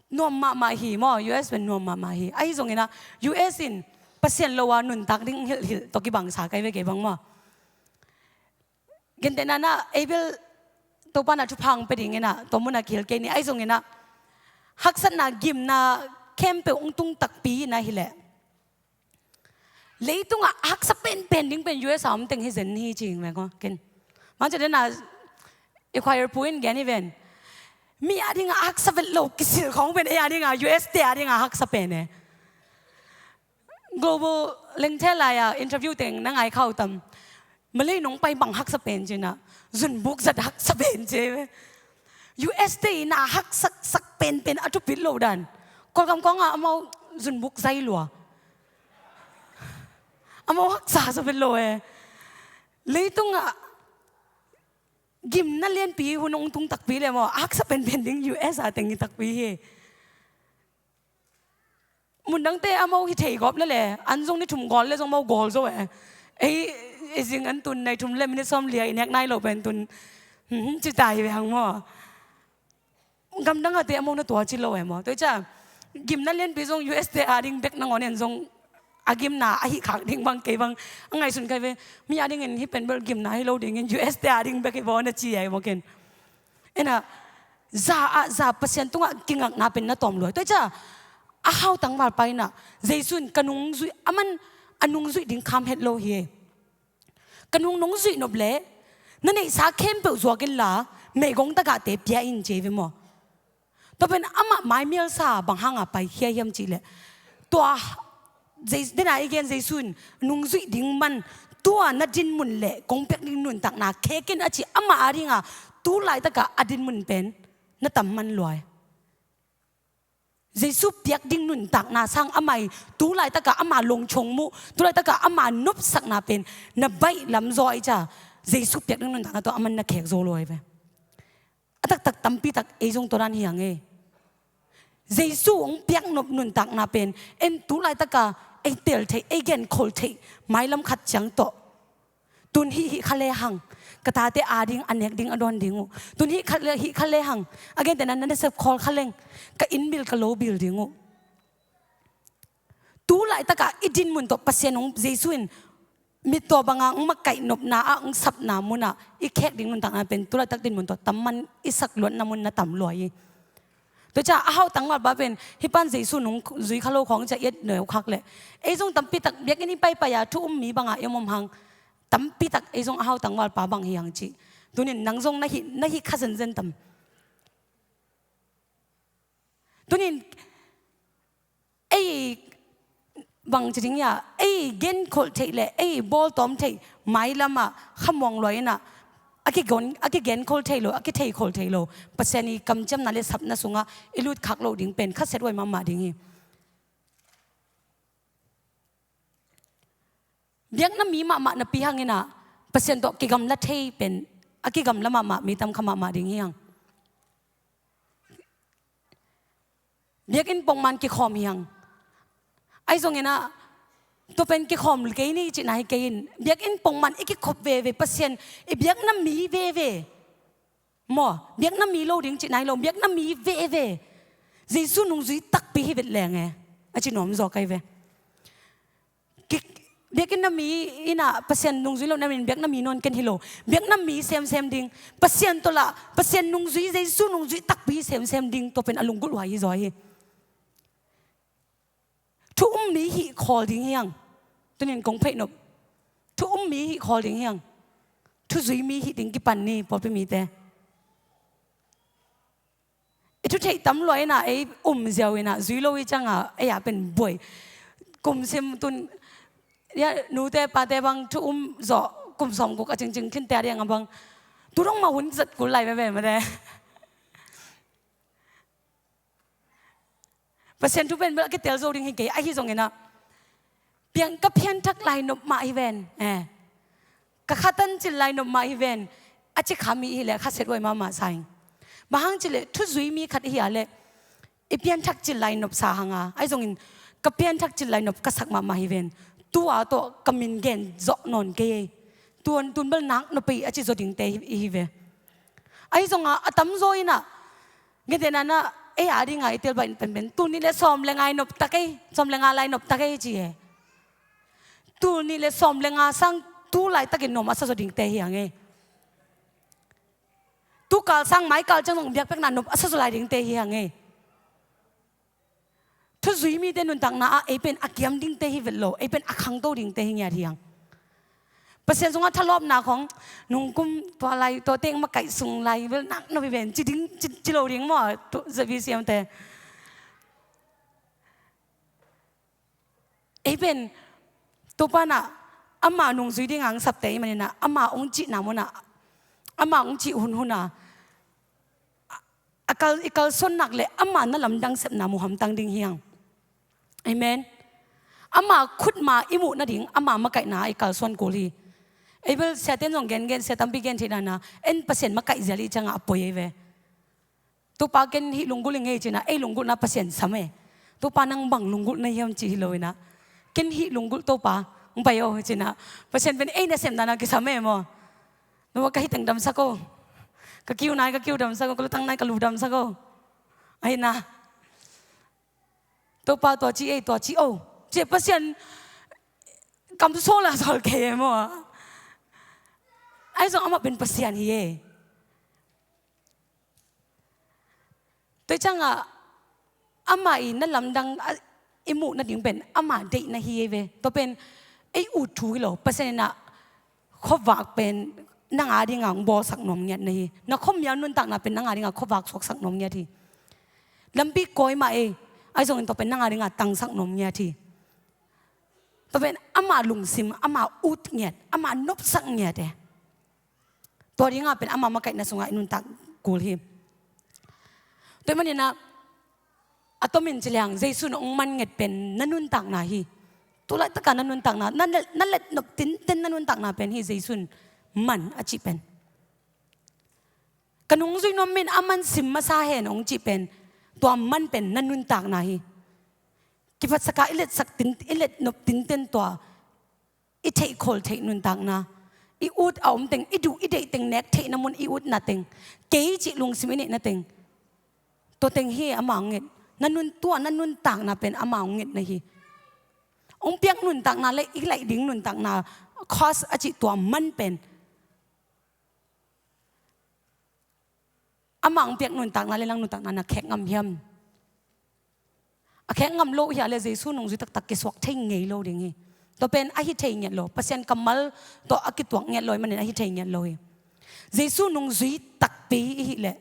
nuam mahmah hi maw, U S pen nuam mahmah hi. Ahi zonginah U S in Pasian lo a nuntak ding hilhhilh tawh kibangsa kai ve kei bang maw? Gentehna nah ei bel Topa nah thupha hong pia dinginah tua munah kihel kei ni. Ahi zonginah haksatna gimna khempeuh hong tung takpi inah hileh leitungah a haksa penpen ding pen U S a om teng hi zen hi cing veng aw ken. Mang cia dena i choir pu in gen hi ven. Mi a dinga a haksa vet lo kisil khong pen ei a dinga U S te a dinga a haksa pen e. Global lengthe lai-a interview teng na ngai khau tam. Malay nong pai bang haksa pen cinah zunbuk zat haksa pen ce. U S te ina haksaksak penpen a thupit lo dan. Kawlgam kawngah amau zunbuk zai lua. Amau haksa zaw vet lo e. Leitungah gimna lianpi hun hong tung takpi le maw, a haksa penpen ding U S a teng hi takpi hi. Mundangte amau hi thei gawp le le, an zong ni thum gawl le zong amau gawl zo e. Ei, ei zing an tun nai thum le minute sawm lia i nek nai lo pen tun, hmm, ci ta hi ve hang maw. Gamdang a te amau na tua ci lo e maw. Tua hi cia, gimna lianpi zong U S te a ding bek nangawn en zong a gimna a hih khak ding bang kei bang a ngaihsun kai ve. Mi a dingin hih pen bel gimna hi lo dingin U S te a ding bek hi baw na ci e maw ken. Ena, za ah za Pasian tungah kingakna pen na tawm lua. Tua hi cia, a hau tangvalpa inah, Jesu in ka nungzuih, aman a nungzuih ding kham het lo hi e. Ka nung nong zuih nop leh na neihsa khempeuh zuak inla, meigong tagahte pia in ci hi ve maw. Tua pen amah maimialsa bang hanga paikhia hiam cih leh, tua Jei-, dena i gen Jesu in nungzuih ding man, tua na dinmun le kong piak ding nuntakna khek in a ci, amah a dinga tu laitakah a dinmun pen na tam man lua hi. Jesu piak ding nuntakna sang amah i tu laitakah ama longchong muh, tu laitakah ama nopsakna pen na baih lam zaw i cia, Jesu piak ding nuntakna tawh aman na khek zo lua hi ve. A taktak tampi tak ei zong tua dan hi hang e. Jesu hong piak nop nuntakna pen en tu laitakah ei tel theih, ei genkhol theih mailam khat ciang tawh. Tun hih hih kha le hang, ka tate a ding a nek ding a dawn ding uh. Tun hih kha le, hih kha le hang, a gentehna na nasep khawl kha leng, ka inn bil ka lo bil ding uh. Tu laitakah i dinmun tawh Pasian hong, Jesu in mittaw banga hong makaih nopna ah hong sapna munah i khek ding nuntakna pen tu laitak dinmun tawh tam man i sak luatna mun na tam lua hi. Tua cia a hau tangvalpa pen hih pan Jesu nung zui kha lo khawng cia i et neu khak leh, ei zong tampi tak biakinn i paipai a thu um mi bangah i om om hang, tampi tak ei zong a hau tangvalpa bang hi hang cih. Tunin nang zong na hih, na hih kha zenzen tam. Tunin ei bang ci ding ia, ei genkholh theih le ei bawltawm theih mailamah khamuang luai inah, a kigon, a kigenkholh thei lo, a kitheikhol thei lo Pasian i kamciamna le sapna sungah i lutkhak loh ding pen khasia huai mahmah ding hi. Biakna mi mahmah napi hang inah Pasian tawh kigamla thei pen, a kigamla mahmah mi tam kha mahmah ding hi hang. Biakinn pongman kikhawm hi hang. Ahi zongin ah, tua pen kikhawm kei ni cihna hi kei in. Biakinn pongman i kikhop veve, Pasian i biakna mi veve. Maw, biakna mi lo ding cihna hi lo, biakna mi veve. Jesu nungzui takpi hi vet leng e, a ci nuam zaw kai ve. Ki-, biakinn na mi inah Pasian nungzui lo na min biakna mi nawn ken hi lo. Biakna mi semsem ding. Pasian tawh lah, Pasian nungzui, Jesu nungzui takpi semsem ding. Tua pen a lunggulh huai hi zaw hi. Thu um mi hih khawl ding hi hang. Tunin kong pheih nop. Thu um mi hih khawl ding hi hang. Thuzui mi hih ding kipan ni, pawlpi mite. I thu theih tam lua inah ei um ziau inah, zui lo i ciangah ei a pen buai. Kum sim tun, ia, nute pate bang thu um zawh kum sawm guk a cingcing khinte a diang a bang. Tu dong mah hun zat kul lai veve mate. Pasian thu pen bel a kitel zo ding hi kei, ahi zongin ah, piang ka pianthak lainop mah hi ven, eh, ka khatan cil lainop mah hi ven, a ci kha mi hi leh khasia huai mahmah sa ing. Bang hang cih leh thuzui mi khat i hi a leh i pianthak cil lainop sa hang a, ahi zongin ka pianthak cil lainop ka sak mahmah hi ven. Tua tawh ka min gen zawh nawn kei ei. Tuan tun bel nak nop ei a ci zaw dingte i hi ve. Ahi zongah a tamzaw inah, gentehna na, ei a dinga i tel baih penpen, tul nih le sawm le nga i nop tak ei, sawm le nga lai nop tak ei ci e. Tul nih le sawm le nga sang tu laitakin nuam a sa zaw dingte hi hang ei. Tu kal sang mai kal ciang zong biakpiakna nuam a sa zaw lai dingte hi hang ei. Thuzui mite nuntakna ah ei pen a kiam dingte hi vet lo, ei pen a khangto dingte hi ngiat hi hang. Pasian sungah thalawpna khawng, nungkum tua lai, tua teng makaih sung lai bel nak nop hi ven, ci ding, ci, ci lo ding maw, tu, zabi siamte. Ei pen, Topa nah, ama nungzui ding ang sapte i maninah, ama ong cihna munah, ama ong cih hunhunah, a kal, i kalsuan nak le ama na lamdang sepna mu hamtang ding hi hang. Amen. Ama khutma i muh nading ama makaihna i kalsuan kul hi. Ei bel siaten zong gengen, sia tampi gen theih dana, en Pasian makaih zial i cianga a poi ei ve. Topa ken hih lunggulh i ngei cina, ei lunggulhna Pasian sam e. Topa nang bang lunggulh na hiam ci hi lo ina. Ken hih lunggulh Topa, ng pai o cina. Pasian pen ei na sem dana kisam e maw. Nua ka hih teng damsak o. Ka kiu nai ka kiu damsak o, ka lutang nai ka lu damsak o. Ahi na. Topa tua ci ei, tua ci o. Ci Pasian kam sawl a sawl kei e maw. Ahi zong amah pen Pasian hi e. Tua ciangah amah i na lamdang a, i muh nading pen amah deihna hi ei ve. Tua pen ei ut thu hi lo. Pasian inah khuavak pen nang a dinga hong bawlsak nuam ngiat na hi. Na khuamial nuntakna pen nang a dinga khuavak suaksak nuam ngiat hi. Lampi kawi mah ei, ahi zongin tua pen nang a dinga tangsak nuam ngiat hi. Tua pen amah lungsim, amah ut ngiat, amah nopsak ngiat e. Tua dinga pen ama makaihna sungah i nuntak kul hi. Tua maninah a tomin ci leng Jesu na hong mannget pen na nuntakna hi. Tulaitaka na nuntakna, na let, na let nop tinten na nuntakna pen hi Jesu in man a cih pen. Ka nungzui nuam min a man sim masa hen hong cih pen, tua man pen na nuntakna hi. Kiphatsaka i letsak tin, i let nop tinten tua i theih khol theih nuntakna, i ut a om teng, i duh i deih teng, nek theihna mun i utna teng, kei cih lungsim i neihna teng, tua teng hi ama hong nget. Na nun tua, na nuntakna pen ama hong nget na hi. Hong piak nuntakna le i laih ding nuntakna, cost a cih tua man pen. Amah hong piak nuntakna le nang nuntakna na khek ngam hiam? A khek ngam lo hi a le Jesu nungzui taktak kisuak thei ngei lo ding hi. Tua pen a hi thei ngiat lo, Pasian kammal tawh a kituak ngiat lo ahih manin a hi thei ngiat lo hi. Jesu nungzui takpi i hih leh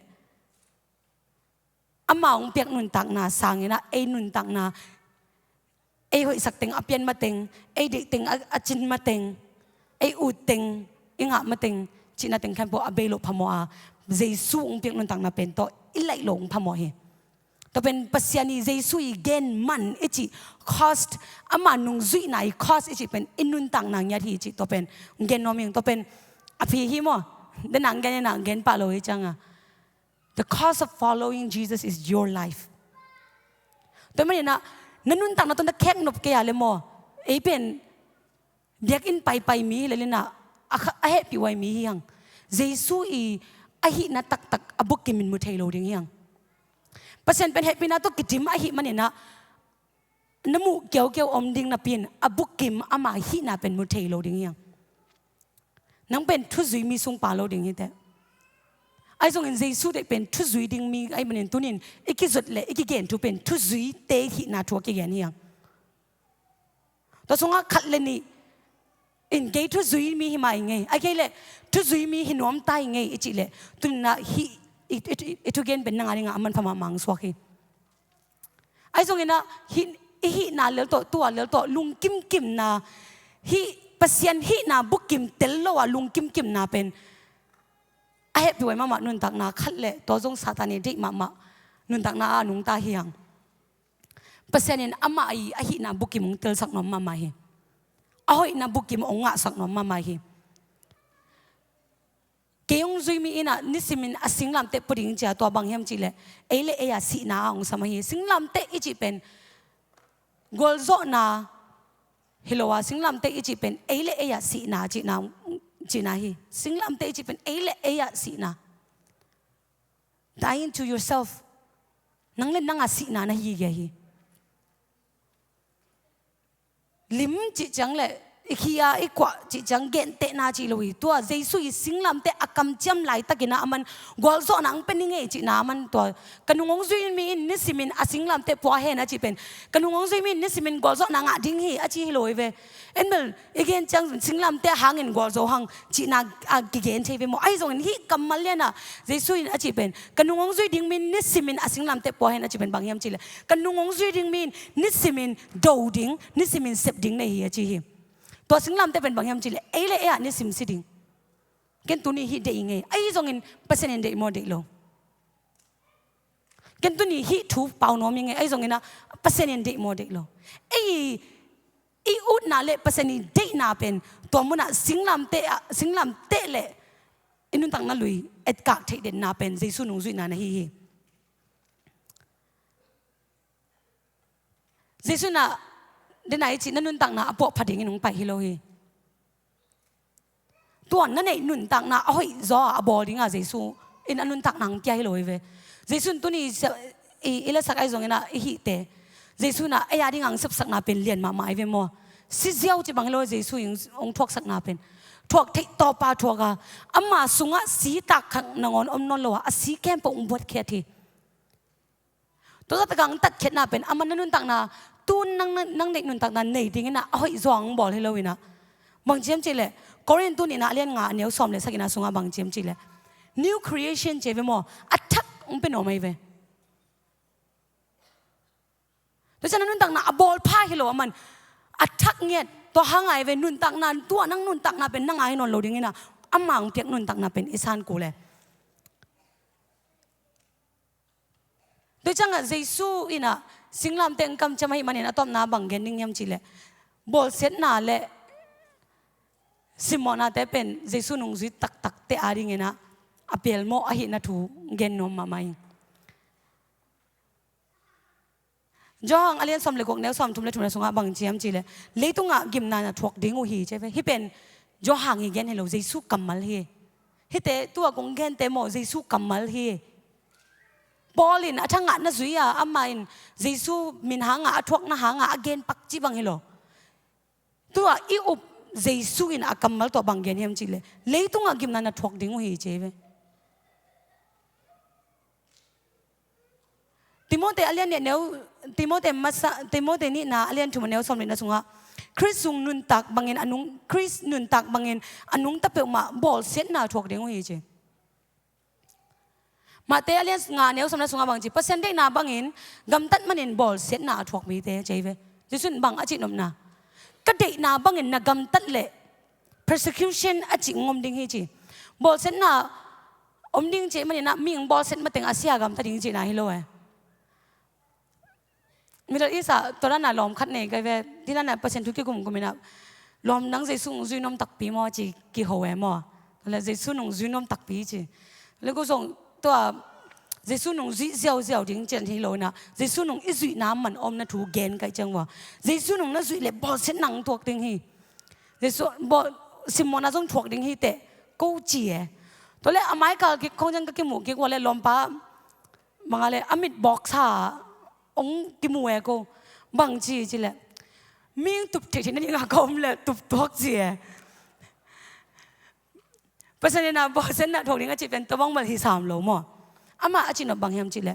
amah hong piak nuntakna sanginah ei nuntakna, ei hoihsak teng a pian mateng, ei deih teng a, a cin mateng, ei ut teng i ngah mateng, cihna teng khanpawh a bei loh phamawh a, Jesu hong piak nuntakna pen tawh i laih loh hong phamawh hi. Tua pen Pasian i Jesu i gen man i cih cost, ama nungzuihna i cost i cih pen i nuntakna ngiat hi i cih tua pen hong gen nuam hi. Tua pen a phi hi maw, dena hong gen ina hong gen pah lo hi cianga. The cost of following Jesus is your life. Tua maninah na nuntakna tawh na khek nop kei a le maw, ei pen biakinn paipai mi hi le linah a kha, a hehpih huai mi hi hang. Jesu i a hihna taktak a bukim in mu thei lo ding hi hang. Pasian pen hehpihna tawh kidim ahih maninah na muh kiaukiau om ding napi in a bukim ama hihna pen mu thei lo ding hi hang. Nang pen thuzui mi sung pha lo ding hi teh. Ahi zongin Jesu deih pen thuzui ding mi ahih manin tunin i kizot le i kigen thu pen thuzuite hihna thu a kigen hi hang. Tua sungah khat le nih in kei thuzui mi hi mah i ngei, a kei le thuzui mi hi nuam ta i ngei i cih leh tuninah hih i, i, i, i thugen pen nang a dingah a manpha mahmah hong suak hi. Ahi zonginah hih, i hihna lel tawh, tua lel tawh lungkimkimna, hih Pasian hihna bukim tel lo a lungkimkimna pen a hehpih huai mahmah nuntakna khat le tua zong Satan i deih mahmah nuntakna a nungta hi hang. Pasian in amah i a hihna bukim hong telsak nuam mahmah hi. A hoihna bukim hong ngahsak nuam mahmah hi. Kei hong zui mi inah nisimin a singlamteh pua ding cia tua bang hiam cihleh ei le ei a sihna a hong sam ahi. Singlamteh i cih pen gualzawhna hi lo a, singlamteh i cih pen ei le ei a sihna cihna, cihna hi. Singlamteh i cih pen ei le ei a sihna. Dying to yourself. Nang le nang a sihna na hi gige hi. Lim cih ciang le i khi a i kuah cih ciang gentehna cih lo hi. Tua Jesu i singlamteh a kamciam laitakin a man gualzawhna ang pen i ngei cihna a man tua. Ka nung hong zui mi in nisimin a singlamteh pua hen a cih pen, ka nung hong zui mi in nisimin gualzawhna ngah ding hi a ci hi lo hi ve. En bel i gen ciang singlamteh hangin gualzo hang cihna a kigen thei ve maw? Ahi zongin hih kammal lianah Jesu in a cih pen, ka nung hong zui ding mi in nisimin a singlamteh pua hen a cih pen bang hiam cihleh, ka nung hong zui ding mi in nisimin do ding, nisimin sep ding nei hi a ci hi. Tua singlamteh pen bang hiam cihleh ei le ei ah nisim si ding. Ken tuni hih deih i ngei. Ahi zongin Pasian in deih maw deih lo? Ken tuni hih thu pau nuam ing e, ahi zongin ah Pasian in deih maw deih lo? Ei i utna le Pasian i deihna pen tua munah singlamteh ah, singlamteh le i nuntakna lui etkak theih denna pen Jesu nungzuihna na hi hi. Jesu in ah dena i cih na nuntakna a puahpha dingin hong pai hi lo hi. Tua na neih nuntakna a hoih zaw a bawl dinga Jesu in a nuntakna hong pia hi lo hi ve. Jesu in tuni i, i, i lesak ahi zongin ah i hihte Jesu in ah ei a dinga hong sepsakna pen lian mahmah hi ve maw? Si ziau ci bang hi lo Jesu in hong thuaksakna pen. Thuak theih tawpa thuak a, ama sungah si tak khat nangawn om nawn lo a, a si khempeuh hong buatkhiat hi. Tua zah takah hong tatkhiatna pen amah na nuntakna, tu nang, nang, nang neih nuntakna nei dingin ah a hoih zaw hong bawl hi lo in ah. Bang ci hiam cih leh Korin tu nihna a lian nga a neu sawm le sagihna sungah bang ci hiam cih leh new creation ci hi ve maw? A thak hong pia nuam ahi ve. Tua ciang na nuntakna a bawlpha hi lo a man a thak ngiat, tua hang a hi ve, nuntakna, tua nang nuntakna pen nang a hi nawn lo dingin ah ama hong piak nuntakna pen i san kul e. Tua ciangah Jesu in ah singlamteh hong kamciam ahih manin a tawpna bang gen ding hiam cih leh bawlsiatna le simmawhnate pen Jesu nungzui taktakte a dingin ah a pelmawh ahihna thu gen nuam mahmah ing. Johan a lian sawm le guk neu sawm thum le thumna sungah bang ci hiam cih leh leitungah gimna na thuak ding uh hi ci hi ve. Hih pen Johan i gen hi lo, Jesu kammal hi. Hihte tua kong gente maw, Jesu kammal hi. Paul in a thangah na zui a, amah in Jesu min hangah a thuakna hangah a gen pak cih bang hi lo. Tua i up Jesu in a kammal tawh bang gen hiam cih leh leitungah gimna na thuak ding uh hi ci hi ve. Timote a lian nih neu, Timote masa, Timote nihna a lian thum a neu sawm le nihna sungah Khrist sung nuntak bangin a nung, Khrist nuntak bangin a nungta peuhmah bawlsiatna thuak ding uh hi ci. Matthai a lian nga neu sawmna sungah bang ci, Pasian deihna bangin gamtat manin bawlsiatna a thuak mite ci hi ve. Jesu in bang a cih nopna, ka deihna bangin na gamtat leh persecution a cih hong om ding hi ci. Bawlsiatna om ding cih manin ah mi hong bawlsiat mateng a sia gamta ding cihna hi lo e. Middle East ah tua dana lawm khat nei kai ve, tua dana Pasian thu kikum kum in ah lawm nang Jesu hong zui nuam takpi maw ci kiho e maw. Tua leh Jesu hong zui nuam takpi ci. Leh ko zong tua Jesu hong zui ziauziau ding cian hi lo in ah Jesu hong i zuihna man omna thu gen kai ciang ua, Jesu hong na zuih leh bawlsiatna hong thuak ding hi. Jesu bawl, simmawhna zong thuak ding hi teh ko ci e. Tua leh a maikal kik khong ciang ka kimuh kik ua leh lawmpa banga leh a mit bawksa hong kimu e ko. Bang ci ci leh mi hong tup theihtheih nadinga ka om leh tup tuak ci e. Pasian in ah bawlsiatna thuak ding a cih pen tua bang bel hi sam lo maw? Amah a cih nop bang hiam cih leh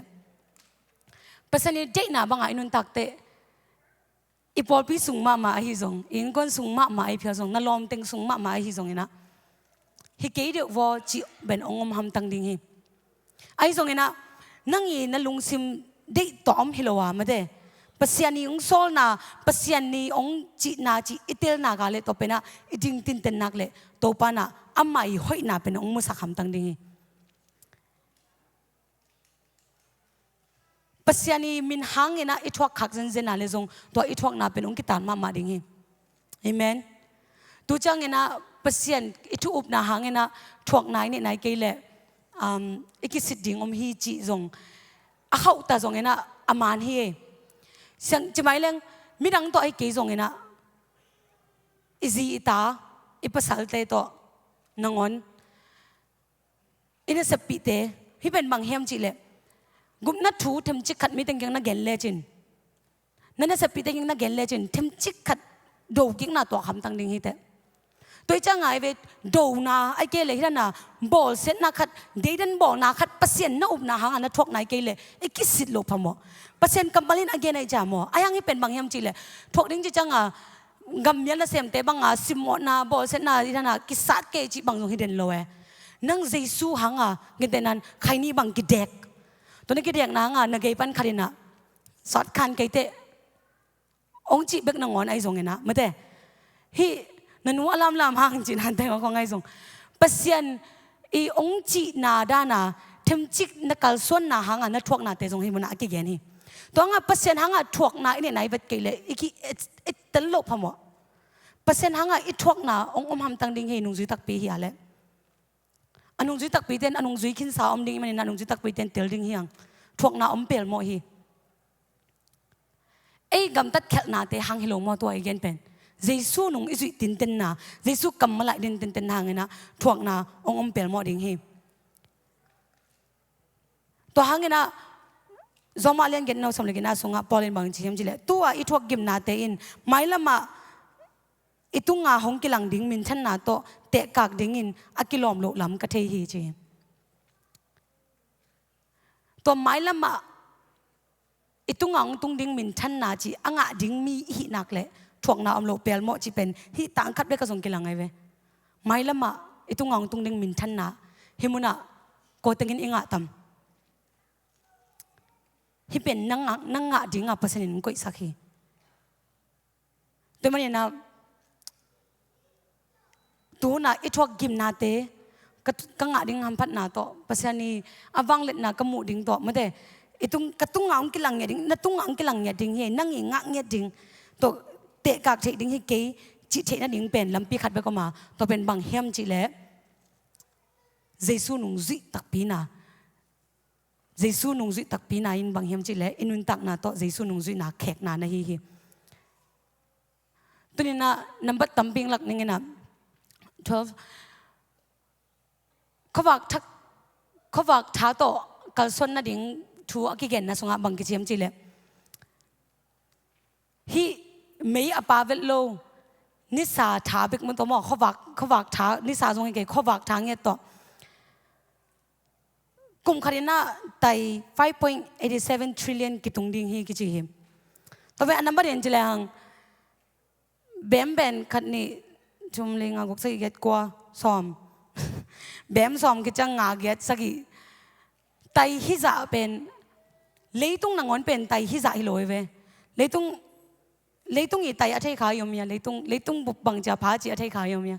Pasian i deihna banga i nuntak teh i pawlpi sung mahmah ahi zong, i innkuan sung mahmah ahi phial zong, na lawmteng sung mahmah ahi zongin ah hi kei deuh vaw cih pen hong om hamtang ding hi. Ahi zongin ah nang i na lungsim deih tawh om hi lo a mate, Pasian i hong sawlna, Pasian i hong cihna cih i telna ka leh tua pen ah i ding tinten nak leh Topa in ah amah i hoihna pen hong musak hamtang ding hi. Pasian i min hangin ah i thuak khak zenzen a leh zong tua i thuakna pen hong kitan mahmah ding hi. Amen. Tu ciangin ah Pasian i thu upna hangin ah thuakna i neih nai kei leh, um, i kisit ding om hi cih zong a khauhta zongin ah a man hi. Siang ci mai leng midang tawh ahi kei zongin ah i zi i ta, i pasalte tawh nangawn i naseppihte, hih pen bang hiam cih leh gupna thu themcik khat mi teng kiang na gen lecin, na naseppihte kiang na gen lecin themcik khat dokikna tuak hamtang ding hi teh. Tua hi ciang a hi ve, dona ahi kei leh hih dana bawlsiatna khat, deidan bawlna khat Pasian na upna hanga na thuak nai kei leh i kisit loh phamawh. Pasian kammal in a gen ahi ciang maw, a hiang hih pen bang hiam cih leh thuak ding ci ciang a gammial nasemte banga simmawhna bawlsiatna hih dana kisat kei cih bang zong hi den lo e. Nang Jesu hanga gentehna in khaini bang kidek, tua na kidekna hanga na gei pan khat in ah sawt khan kei teh hong cih bek nangawn ahi zongin ah mate, hih na nu a lamlam hang cihna teng hong ahi zong, Pasian i hong cihna dana themcik na kalsuanna hangah na thuaknate zong hih munah a kigen hi. Tua hangah Pasian hangah thuakna i neihna i vet kei leh i ki, i, i tel loh phamawh. Pasian hangah i thuakna hong om hamtang ding hi, nungzui takpi hi a leh. A nungzui takpite in a nungzui khinsa om ding, i manin a nungzui takpite in tel ding hi hang. Thuakna om pelmawh hi. Ei gamtat khelhnate hang hi lo maw tua i gen pen. Jesu nung i zuih tintenna, Jesu kammal ah i din tintenna hangin ah thuakna hong om pelmawh ding hi. Tua hangin ah Roma lian giatna, neu sawm le giatna sungah Paul in bang ci hiam cih leh, tu-a i thuak gimnate in mailamah i tunga hong kilang ding minthanna tawh tehkak dingin a kilawm loh lam ka thei hi, ci hi. Tua mailamah i tunga hong tung ding minthanna cih a ngah ding mi i hih nak leh thuakna om loh pelmawh cih pen hih tangkhat bek ah zong kilang ahi ve. Mailamah i tunga hong tung ding minthanna hih munah kawtengin i ngah tam? Hih pen nang ngah, nang ngah dinga Pasian in hong koihsak hi. Tua manin ah tu hun ah i thuak gimnate ka, ka ngah ding hamphatna tawh, Pasian i a vangliatna ka muh ding tawh, mate, i tung, ka tunga hong kilang ngiat ding, na tunga hong kilang ngiat ding hi, nang i ngah ngiat ding tawh, tehkak theih ding hi kei cih theih nading pen lampi khat bek om a, tua pen bang hiam cih leh Jesu nungzuih takpina. Jesu nungzuih takpina in bang hiam cih leh i nuntakna tawh Jesu nungzuihna khekna na hi hi. Tuni-in ah nambat tampi hong lak ning in ah, twelve, khuavak tha, khuavak tha tawh kalsuan nading thu a kigenna sungah bang kici hiam cih leh, hih mei a pa vet lo, nisa tha bek mun tawh maw, khuavak, khuavak tha, nisa zong hi kei, khuavak tha ngiat tawh. Kum khat in ah tai five point eight seven trillion kitung ding hi kici hi. Tua pen a nambat in ci lehang, bem pen khat, nih, thum, li, nga, guk, sagih, giat, kua, sawm. Bem sawm kiciang nga, giat, sagih. Tai hizah pen, leitung nangawn pen tai hizah hi lo hi ve. Leitung, leitung i tai a thei kha i om hia, leitung, leitung bup bang cia pha ci a thei kha i om hia.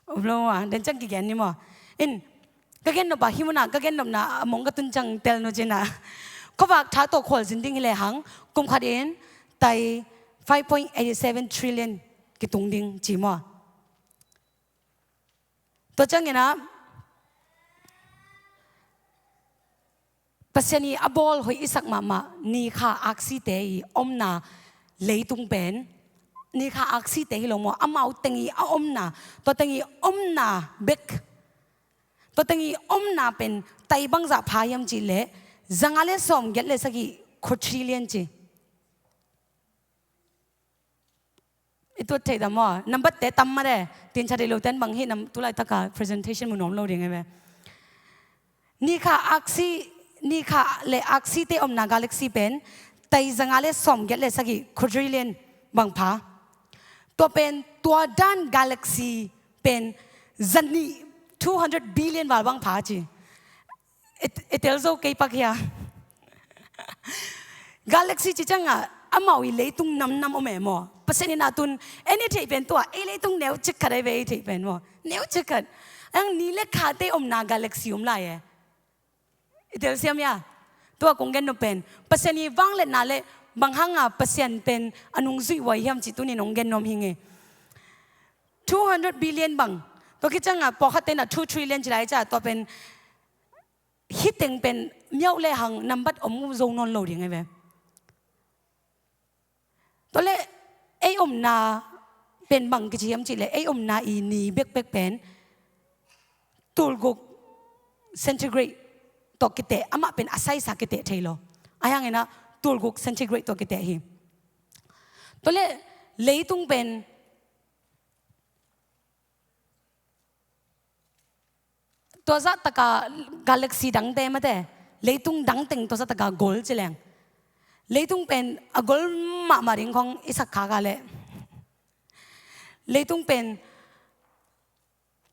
Om lo a, den ciang kigen ni maw. In, ka gennop a, hih munah ka gennopna a mong ka tun ciang tel nu cin ah, khuavak tha tawh khualzin ding hi lehang, kum khat in tai five point eight seven trillion kitung ding ci maw. Tua ciangin ah, Pasian i a bawl hoih i sak mahmah, ni kha aksite i omna leitung pen, ni kha aksite hi lo maw, amau teng i a omna, tua teng i omna bek, tua teng i omna pen tai bangzah pha hiam cih leh, zanga le sawm giat le sagih quadrillion ci. I tuat thei ta maw? Nambat te tam mah de. Tin cha dei lo ten bang hi nam, tulai taka presentation mu nuam lo ding e ve. Ni kha aksi, ni kha le aksi te omna galaxy pen tai zanga le sawm giat le sagih quadrillion bang pha. Tua pen tua dan galaxy pen zanih two hundred billion val bang pha ci. I, i tel zo kei pak hia. Galaxy ci ciangah amau i leitung namnam om e maw. Pasian in a tun, en i theih pen tua, ei leitung neu cik khat ai ve i theih pen maw. Neu cik khat. Ang ni le kha te omna galaxy om lai e. I tel siam hia. Tua kong gen nop pen, Pasian i vangliatna le bang hanga Pasian pen a nungzuih huai hiam cih tunin hong gen nuam hi ing e. Two hundred billion bang. Tua khit ciangah pawlkhat te in a two trillion ci lai ca, tua pen hih teng pen miauh le hang nambat om zo nawn lo ding e ve. Tua le ei omna pen bang kici hiam cih le ei omna i ni bekbek pen tulguk centigrade tawh kiteh, amah pen a size a kiteh thei lo. Ahi hangin a tulguk centigrade tawh kiteh hi. Tua le leitung pen tua zah taka galaxy dangte mate, leitung dangteng tua zah taka gol ci leng. Leitung pen a gol mahmah ding khong i sak khak a leh. Leitung pen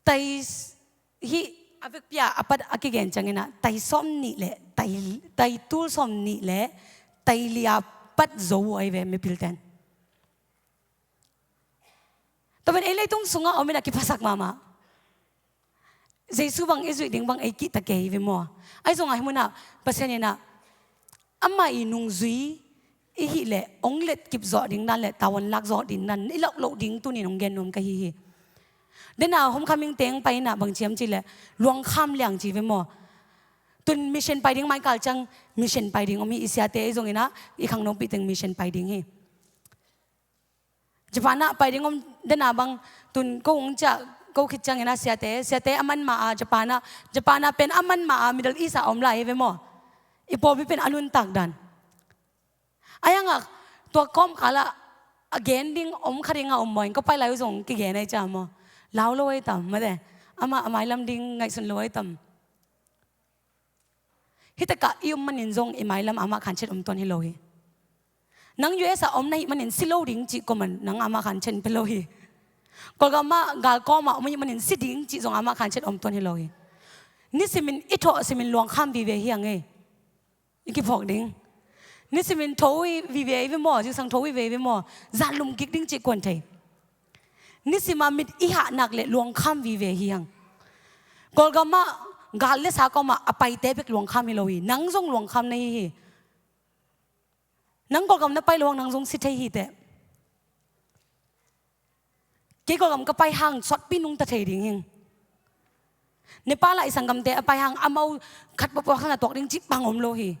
tai s-, hih a vekpi-a a pat a kigen ciangin a tai sawm nih le, tai, tai tul sawm nih le, tai li-a pat zo uh ahi ve mipilten. Tua pen ei leitung sungah om in a kiphasak mahmah. Jesu bang i zuih ding bang ei kihta kei ve maw? Ahi zongah hih munah Pasian inah amah i nungzui i hih leh hong letkip zawh ding dan le tavuan lak zawh ding dan i lauh loh ding tunin hong gen nuam ka hi hi. Dena homecoming teng pai inah bang ci hiam cih leh luangkham liang ci ve maw? Tun mission pai ding maikal ciang mission pai ding om hi. I siate i zong inah i khangnopi teng mission pai ding hi. Japan ah pai ding om dena bang tun ko hong ciah ko khit ciang inah siate, siate a man ma a Japan ah, Japan ah pen a man ma a Middle East ah om lai hi ve maw? I pawlpi pen a nuntak dan. A hiangah tua kawmkal ah a gen ding om kha ding a om maw, in ka pai lai uh zong kigen ai cia maw? Lau lo ai tam mate. Amah a mailam ding ngaihsun lo ai tam. Hih takah i um manin zong i mailam amah khanciat om tuan hi lo hi. Nang U S ah om na hih manin si lo ding cih koman nang amah khanciat pia lo hi. Kawlgam ah galkawm ah om hih manin si ding cih zong amah khanciat om tuan hi lo hi. Nisimin i thawh simin luangkham vive hi hang ei. I kiphawk ding. Nisimin tho i vive i ve maw, zingsang tho i ve i ve maw, zan lum kik ding cih kuan thei. Nisim a mit i hah nak le luangkham vive hi hang. Kawlgam ah gal le sa kawm ah a paite bek luangkham hi lo hi. Nang zong luangkham na hi hi. Nang Kawlgam na pai lo hang nang zong si thei hi teh. Kei Kawlgam ka pai hang suatpi nungta thei ding hing. Nepal ah i sanggamte a pai hang amau khat pawpaw haksatna tuak ding cih bang om lo hi.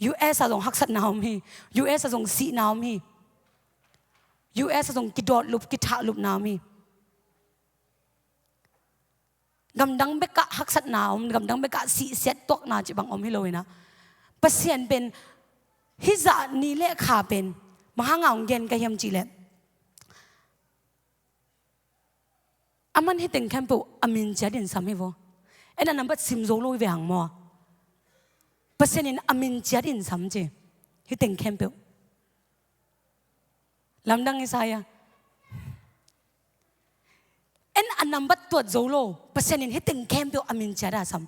U S ah zong haksatna om hi. U S ah zong sihna om hi. U S ah zong kidawtlup kithahlupna om hi. Gamdang bekah haksatna om, gamdang bekah sihsiat tuakna cih bang om hi lo inah. Pasian pen hih zah ni le kha pen bang hanga hong gen ka hiam cih leh, aman hih teng khempeuh a min ciat in sam hi vaw. En a nambat sim zo lo hi ve hang maw? Pasian in a min ciat in sam ci. Hih teng khempeuh. Lamdang i sa ia. En a nambat tuat zo lo, Pasian in hih teng khempeuh a min ciat a sam.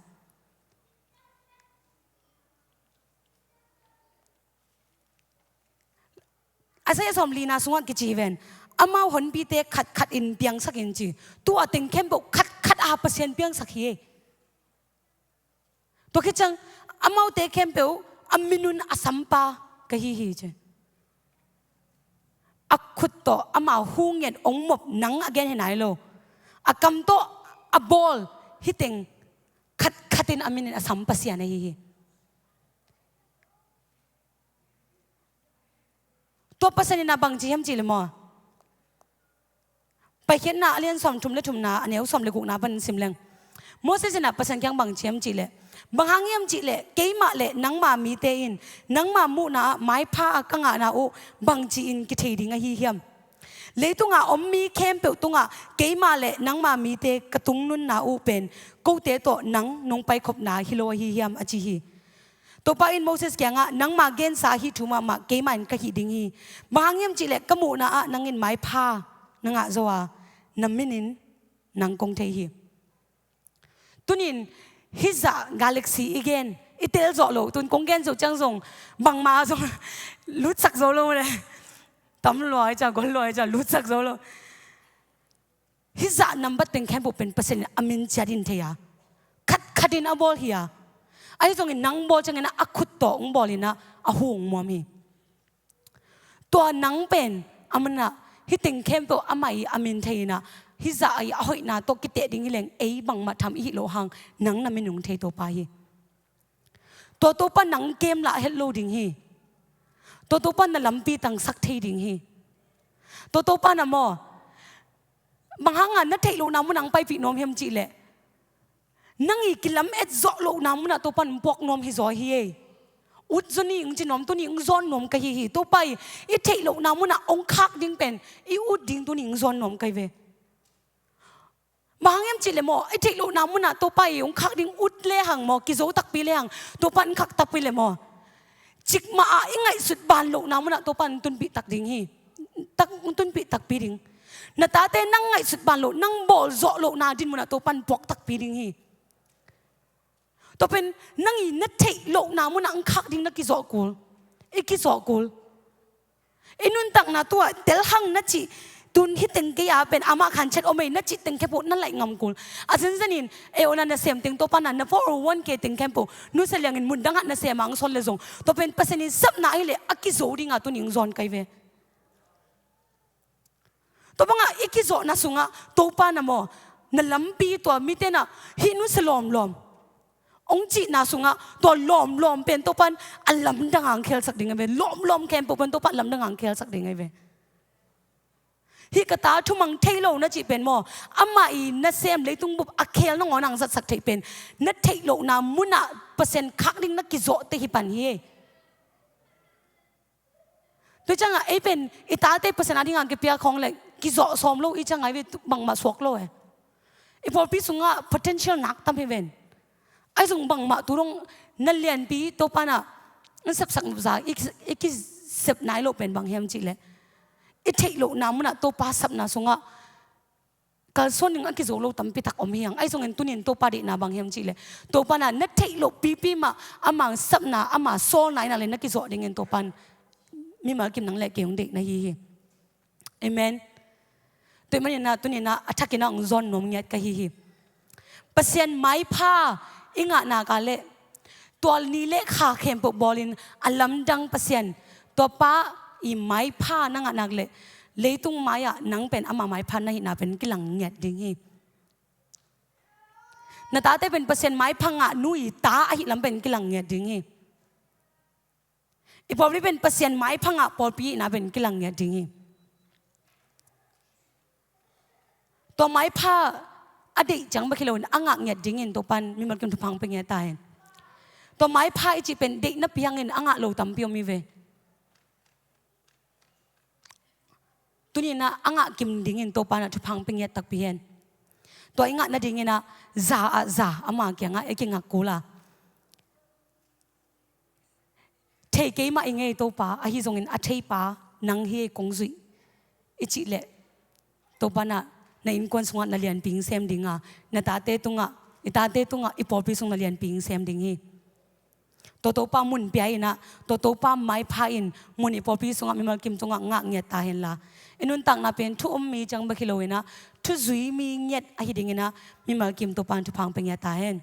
Isaiah sawmlina sungah kici hi ven. Amau honpite khatkhat in piangsak in ci. Tua teng khempeuh khatkhat a Pasian piangsak hi ei. Tua khit ciang amaute khempeuh a minun a sampa ka hi hi ci. A khut tawh ama hu nget ong mop nang a gen hi nai lo. A kam tawh a bawl hih teng khatkhat in a minin a sam Pasian ahi hi. Tua Pasian in a bang ci hiam cih leh maw? Paikhiatna a lian sawmthum le thumna a neu sawm le gukna pan sim leng. Moses in a Pasian kiang bang ci hiam cih leh, bang hang hiam cih leh keimah le nangma mite in nangma muhna ah maipha a ka ngahna uh bangci in kithei ding ahi hiam? Leitunga om mi khempeuh tungah keimah le nangma mite ka tungnunna uh pen kote tawh nang nong paikhopna hi lo ahi hiam a ci hi. Topa in Moses kiangah, nangma gensa hih thu mahmah keimah in ka hih ding hi. Bang hang hiam cih leh ka muhna ah nang in maipha na ngah zo a, na minin nang kong thei hi. Tunin hih zah galaxy i gen, i tel zawh loh, tun kong gen zawh ciang zong bangmah zong lutsak zo lo le. Tam luai ca, gol luai ca, lutsak zo lo. Hih zah nambat teng khempeuh pen Pasian in a min ciat in thei a, khatkhat in a bawl hi a. Ahi zongin nang bawl ciangin a khut tawh hong bawl in a, a hu hong muam hi. Tua nang pen a manah hih teng khempeuh amah i a min thei in a, hih zah i a hoihna tawh kiteh ding hi leng ei bangmah tham i hih loh hang nang na min hong thei Topa hi. Tua Topa nang kem lah het lo ding hi. Tua Topa na lampi tangsak thei ding hi. Tua Topa na maw, bang hanga na theih lohna munah hong paipih nuam hiam cih leh, nang i kilam et zawh lohna munah Topa in puak nuam hi zaw hi ei. Ut zaw ni hong ci nuam, tuni hong zawn nuam ka hi hi. Topa i, i theih lohna munah hong khak ding pen i ut ding tuni hong zawn nuam ka hi ve. Bang hang hiam cih leh maw, i theih lohna munah Topa i hong khak ding ut lehang maw, kizo takpi lehang, Topa in khak takpi leh maw, cikmah ah i ngaihsut ban lohna munah Topa in tunpih tak ding hi. Tak, tunpih takpi ding. Na tate nang ngaihsut ban loh, nang bawl zawh lohna din munah Topa in puak takpi ding hi. Tua pen nang i na theih lohna munah hong khak ding na kizawh kul. I kizawh kul. I nuntakna tuah telhang na cih Tun hih teng kei a pen amah khan chet om ei na cih teng khempeuh na laih ngam kul. A zenzen in ei awna na sem teng Topa na na four oh one K teng khempeuh nusia liangin mun dang ah na sem a ang sawl le zong tua pen Pasian in sapna ahih leh a kizo dinga tuni ang zawn kai ve. Tua bangah i kizawhna sungah Topa na maw na lampi tua mite na hih nusia lawmlawm ong cihna sungah tua lawmlawm pen Topa in a lamdang ang khelsak ding ahi ve. Lawmlawm khempeuh pen Topa lamdang ang khelsak ding ahi ve. Hih ka ta thumang thei lo na cih pen maw amah i nasem leitung bup a khel nangawn ang zatsak theih pen na theih lohna munah Pasian khak ding na kizawhte hi pan hi. Tua ciangah ei pen i tate Pasian a dingah kipia khawng le kizawh sawm lo i ciangah i ve bangmah suak lo e. I pawlpi sungah potential nak tam hi ven. Ahi zong bangmah tu dong na lianpi Topa na in sepsak nupza i, i kisep nai loh pen bang hiam cihleh i theih lohna munah Topa sapna sungah kalsuan ding a kizo lo tampi tak om hi ang. Ahi zongin tunin Topa deihna bang hiam cihleh Topa na na theih loh pipi mah ama sapna ama sawlna inah le na kizawh dingin Topa in mimal kim nang le kei hong deihna hi hi. Amen. Tua maninah tuninah a thakinah hong zawn nuam ngiat ka hi hi. Pasian maipha i ngahnak ah le tual ni le kha khempeuh bawlin a lamdang Pasian tua pa i maipha na ngahnak le leitung mai-ah nang pen ama maipha na hihna pen kilang ngiat ding hi. Na tate pen Pasian maipha ngah nu i ta ahi lam pen kilang ngiat ding hi. I pawlpi pen Pasian maipha ngah pawlpi ihna pen kilang ngiat ding hi. Tua maipha a deih ciang bek hi loin a ngah ngiat dingin Topan mimal kim thupha hong pia ngiat ta hen. Tua maipha i cih pen deihna piangin a ngah lo tampi om hi ve. Tuninah a ngah kim dingin Topanah thupha hong pia ngiat takpi hen. Tua i ngah nadinginah za ah za ama kiangah i kingak kul a thei keimah i ngei Topa ahi zongin a theipa nang hi kong zuih i cih leh Topanah na innkuan sungah na lianpi hong sem dinga na tate tungah i tate tungah i pawlpi sung na lianpi hong sem ding hi. Tua Topa mun pia inah tua Topa maipha in mun i pawlpi sungah mimal kim tungah ngah ngiat ta henla i nuntakna pen thu um mi ciang bek hi loinah thuzui mi ngiat ahi dinginah mimal kim Topan thupha hong pia ngiat ta hen.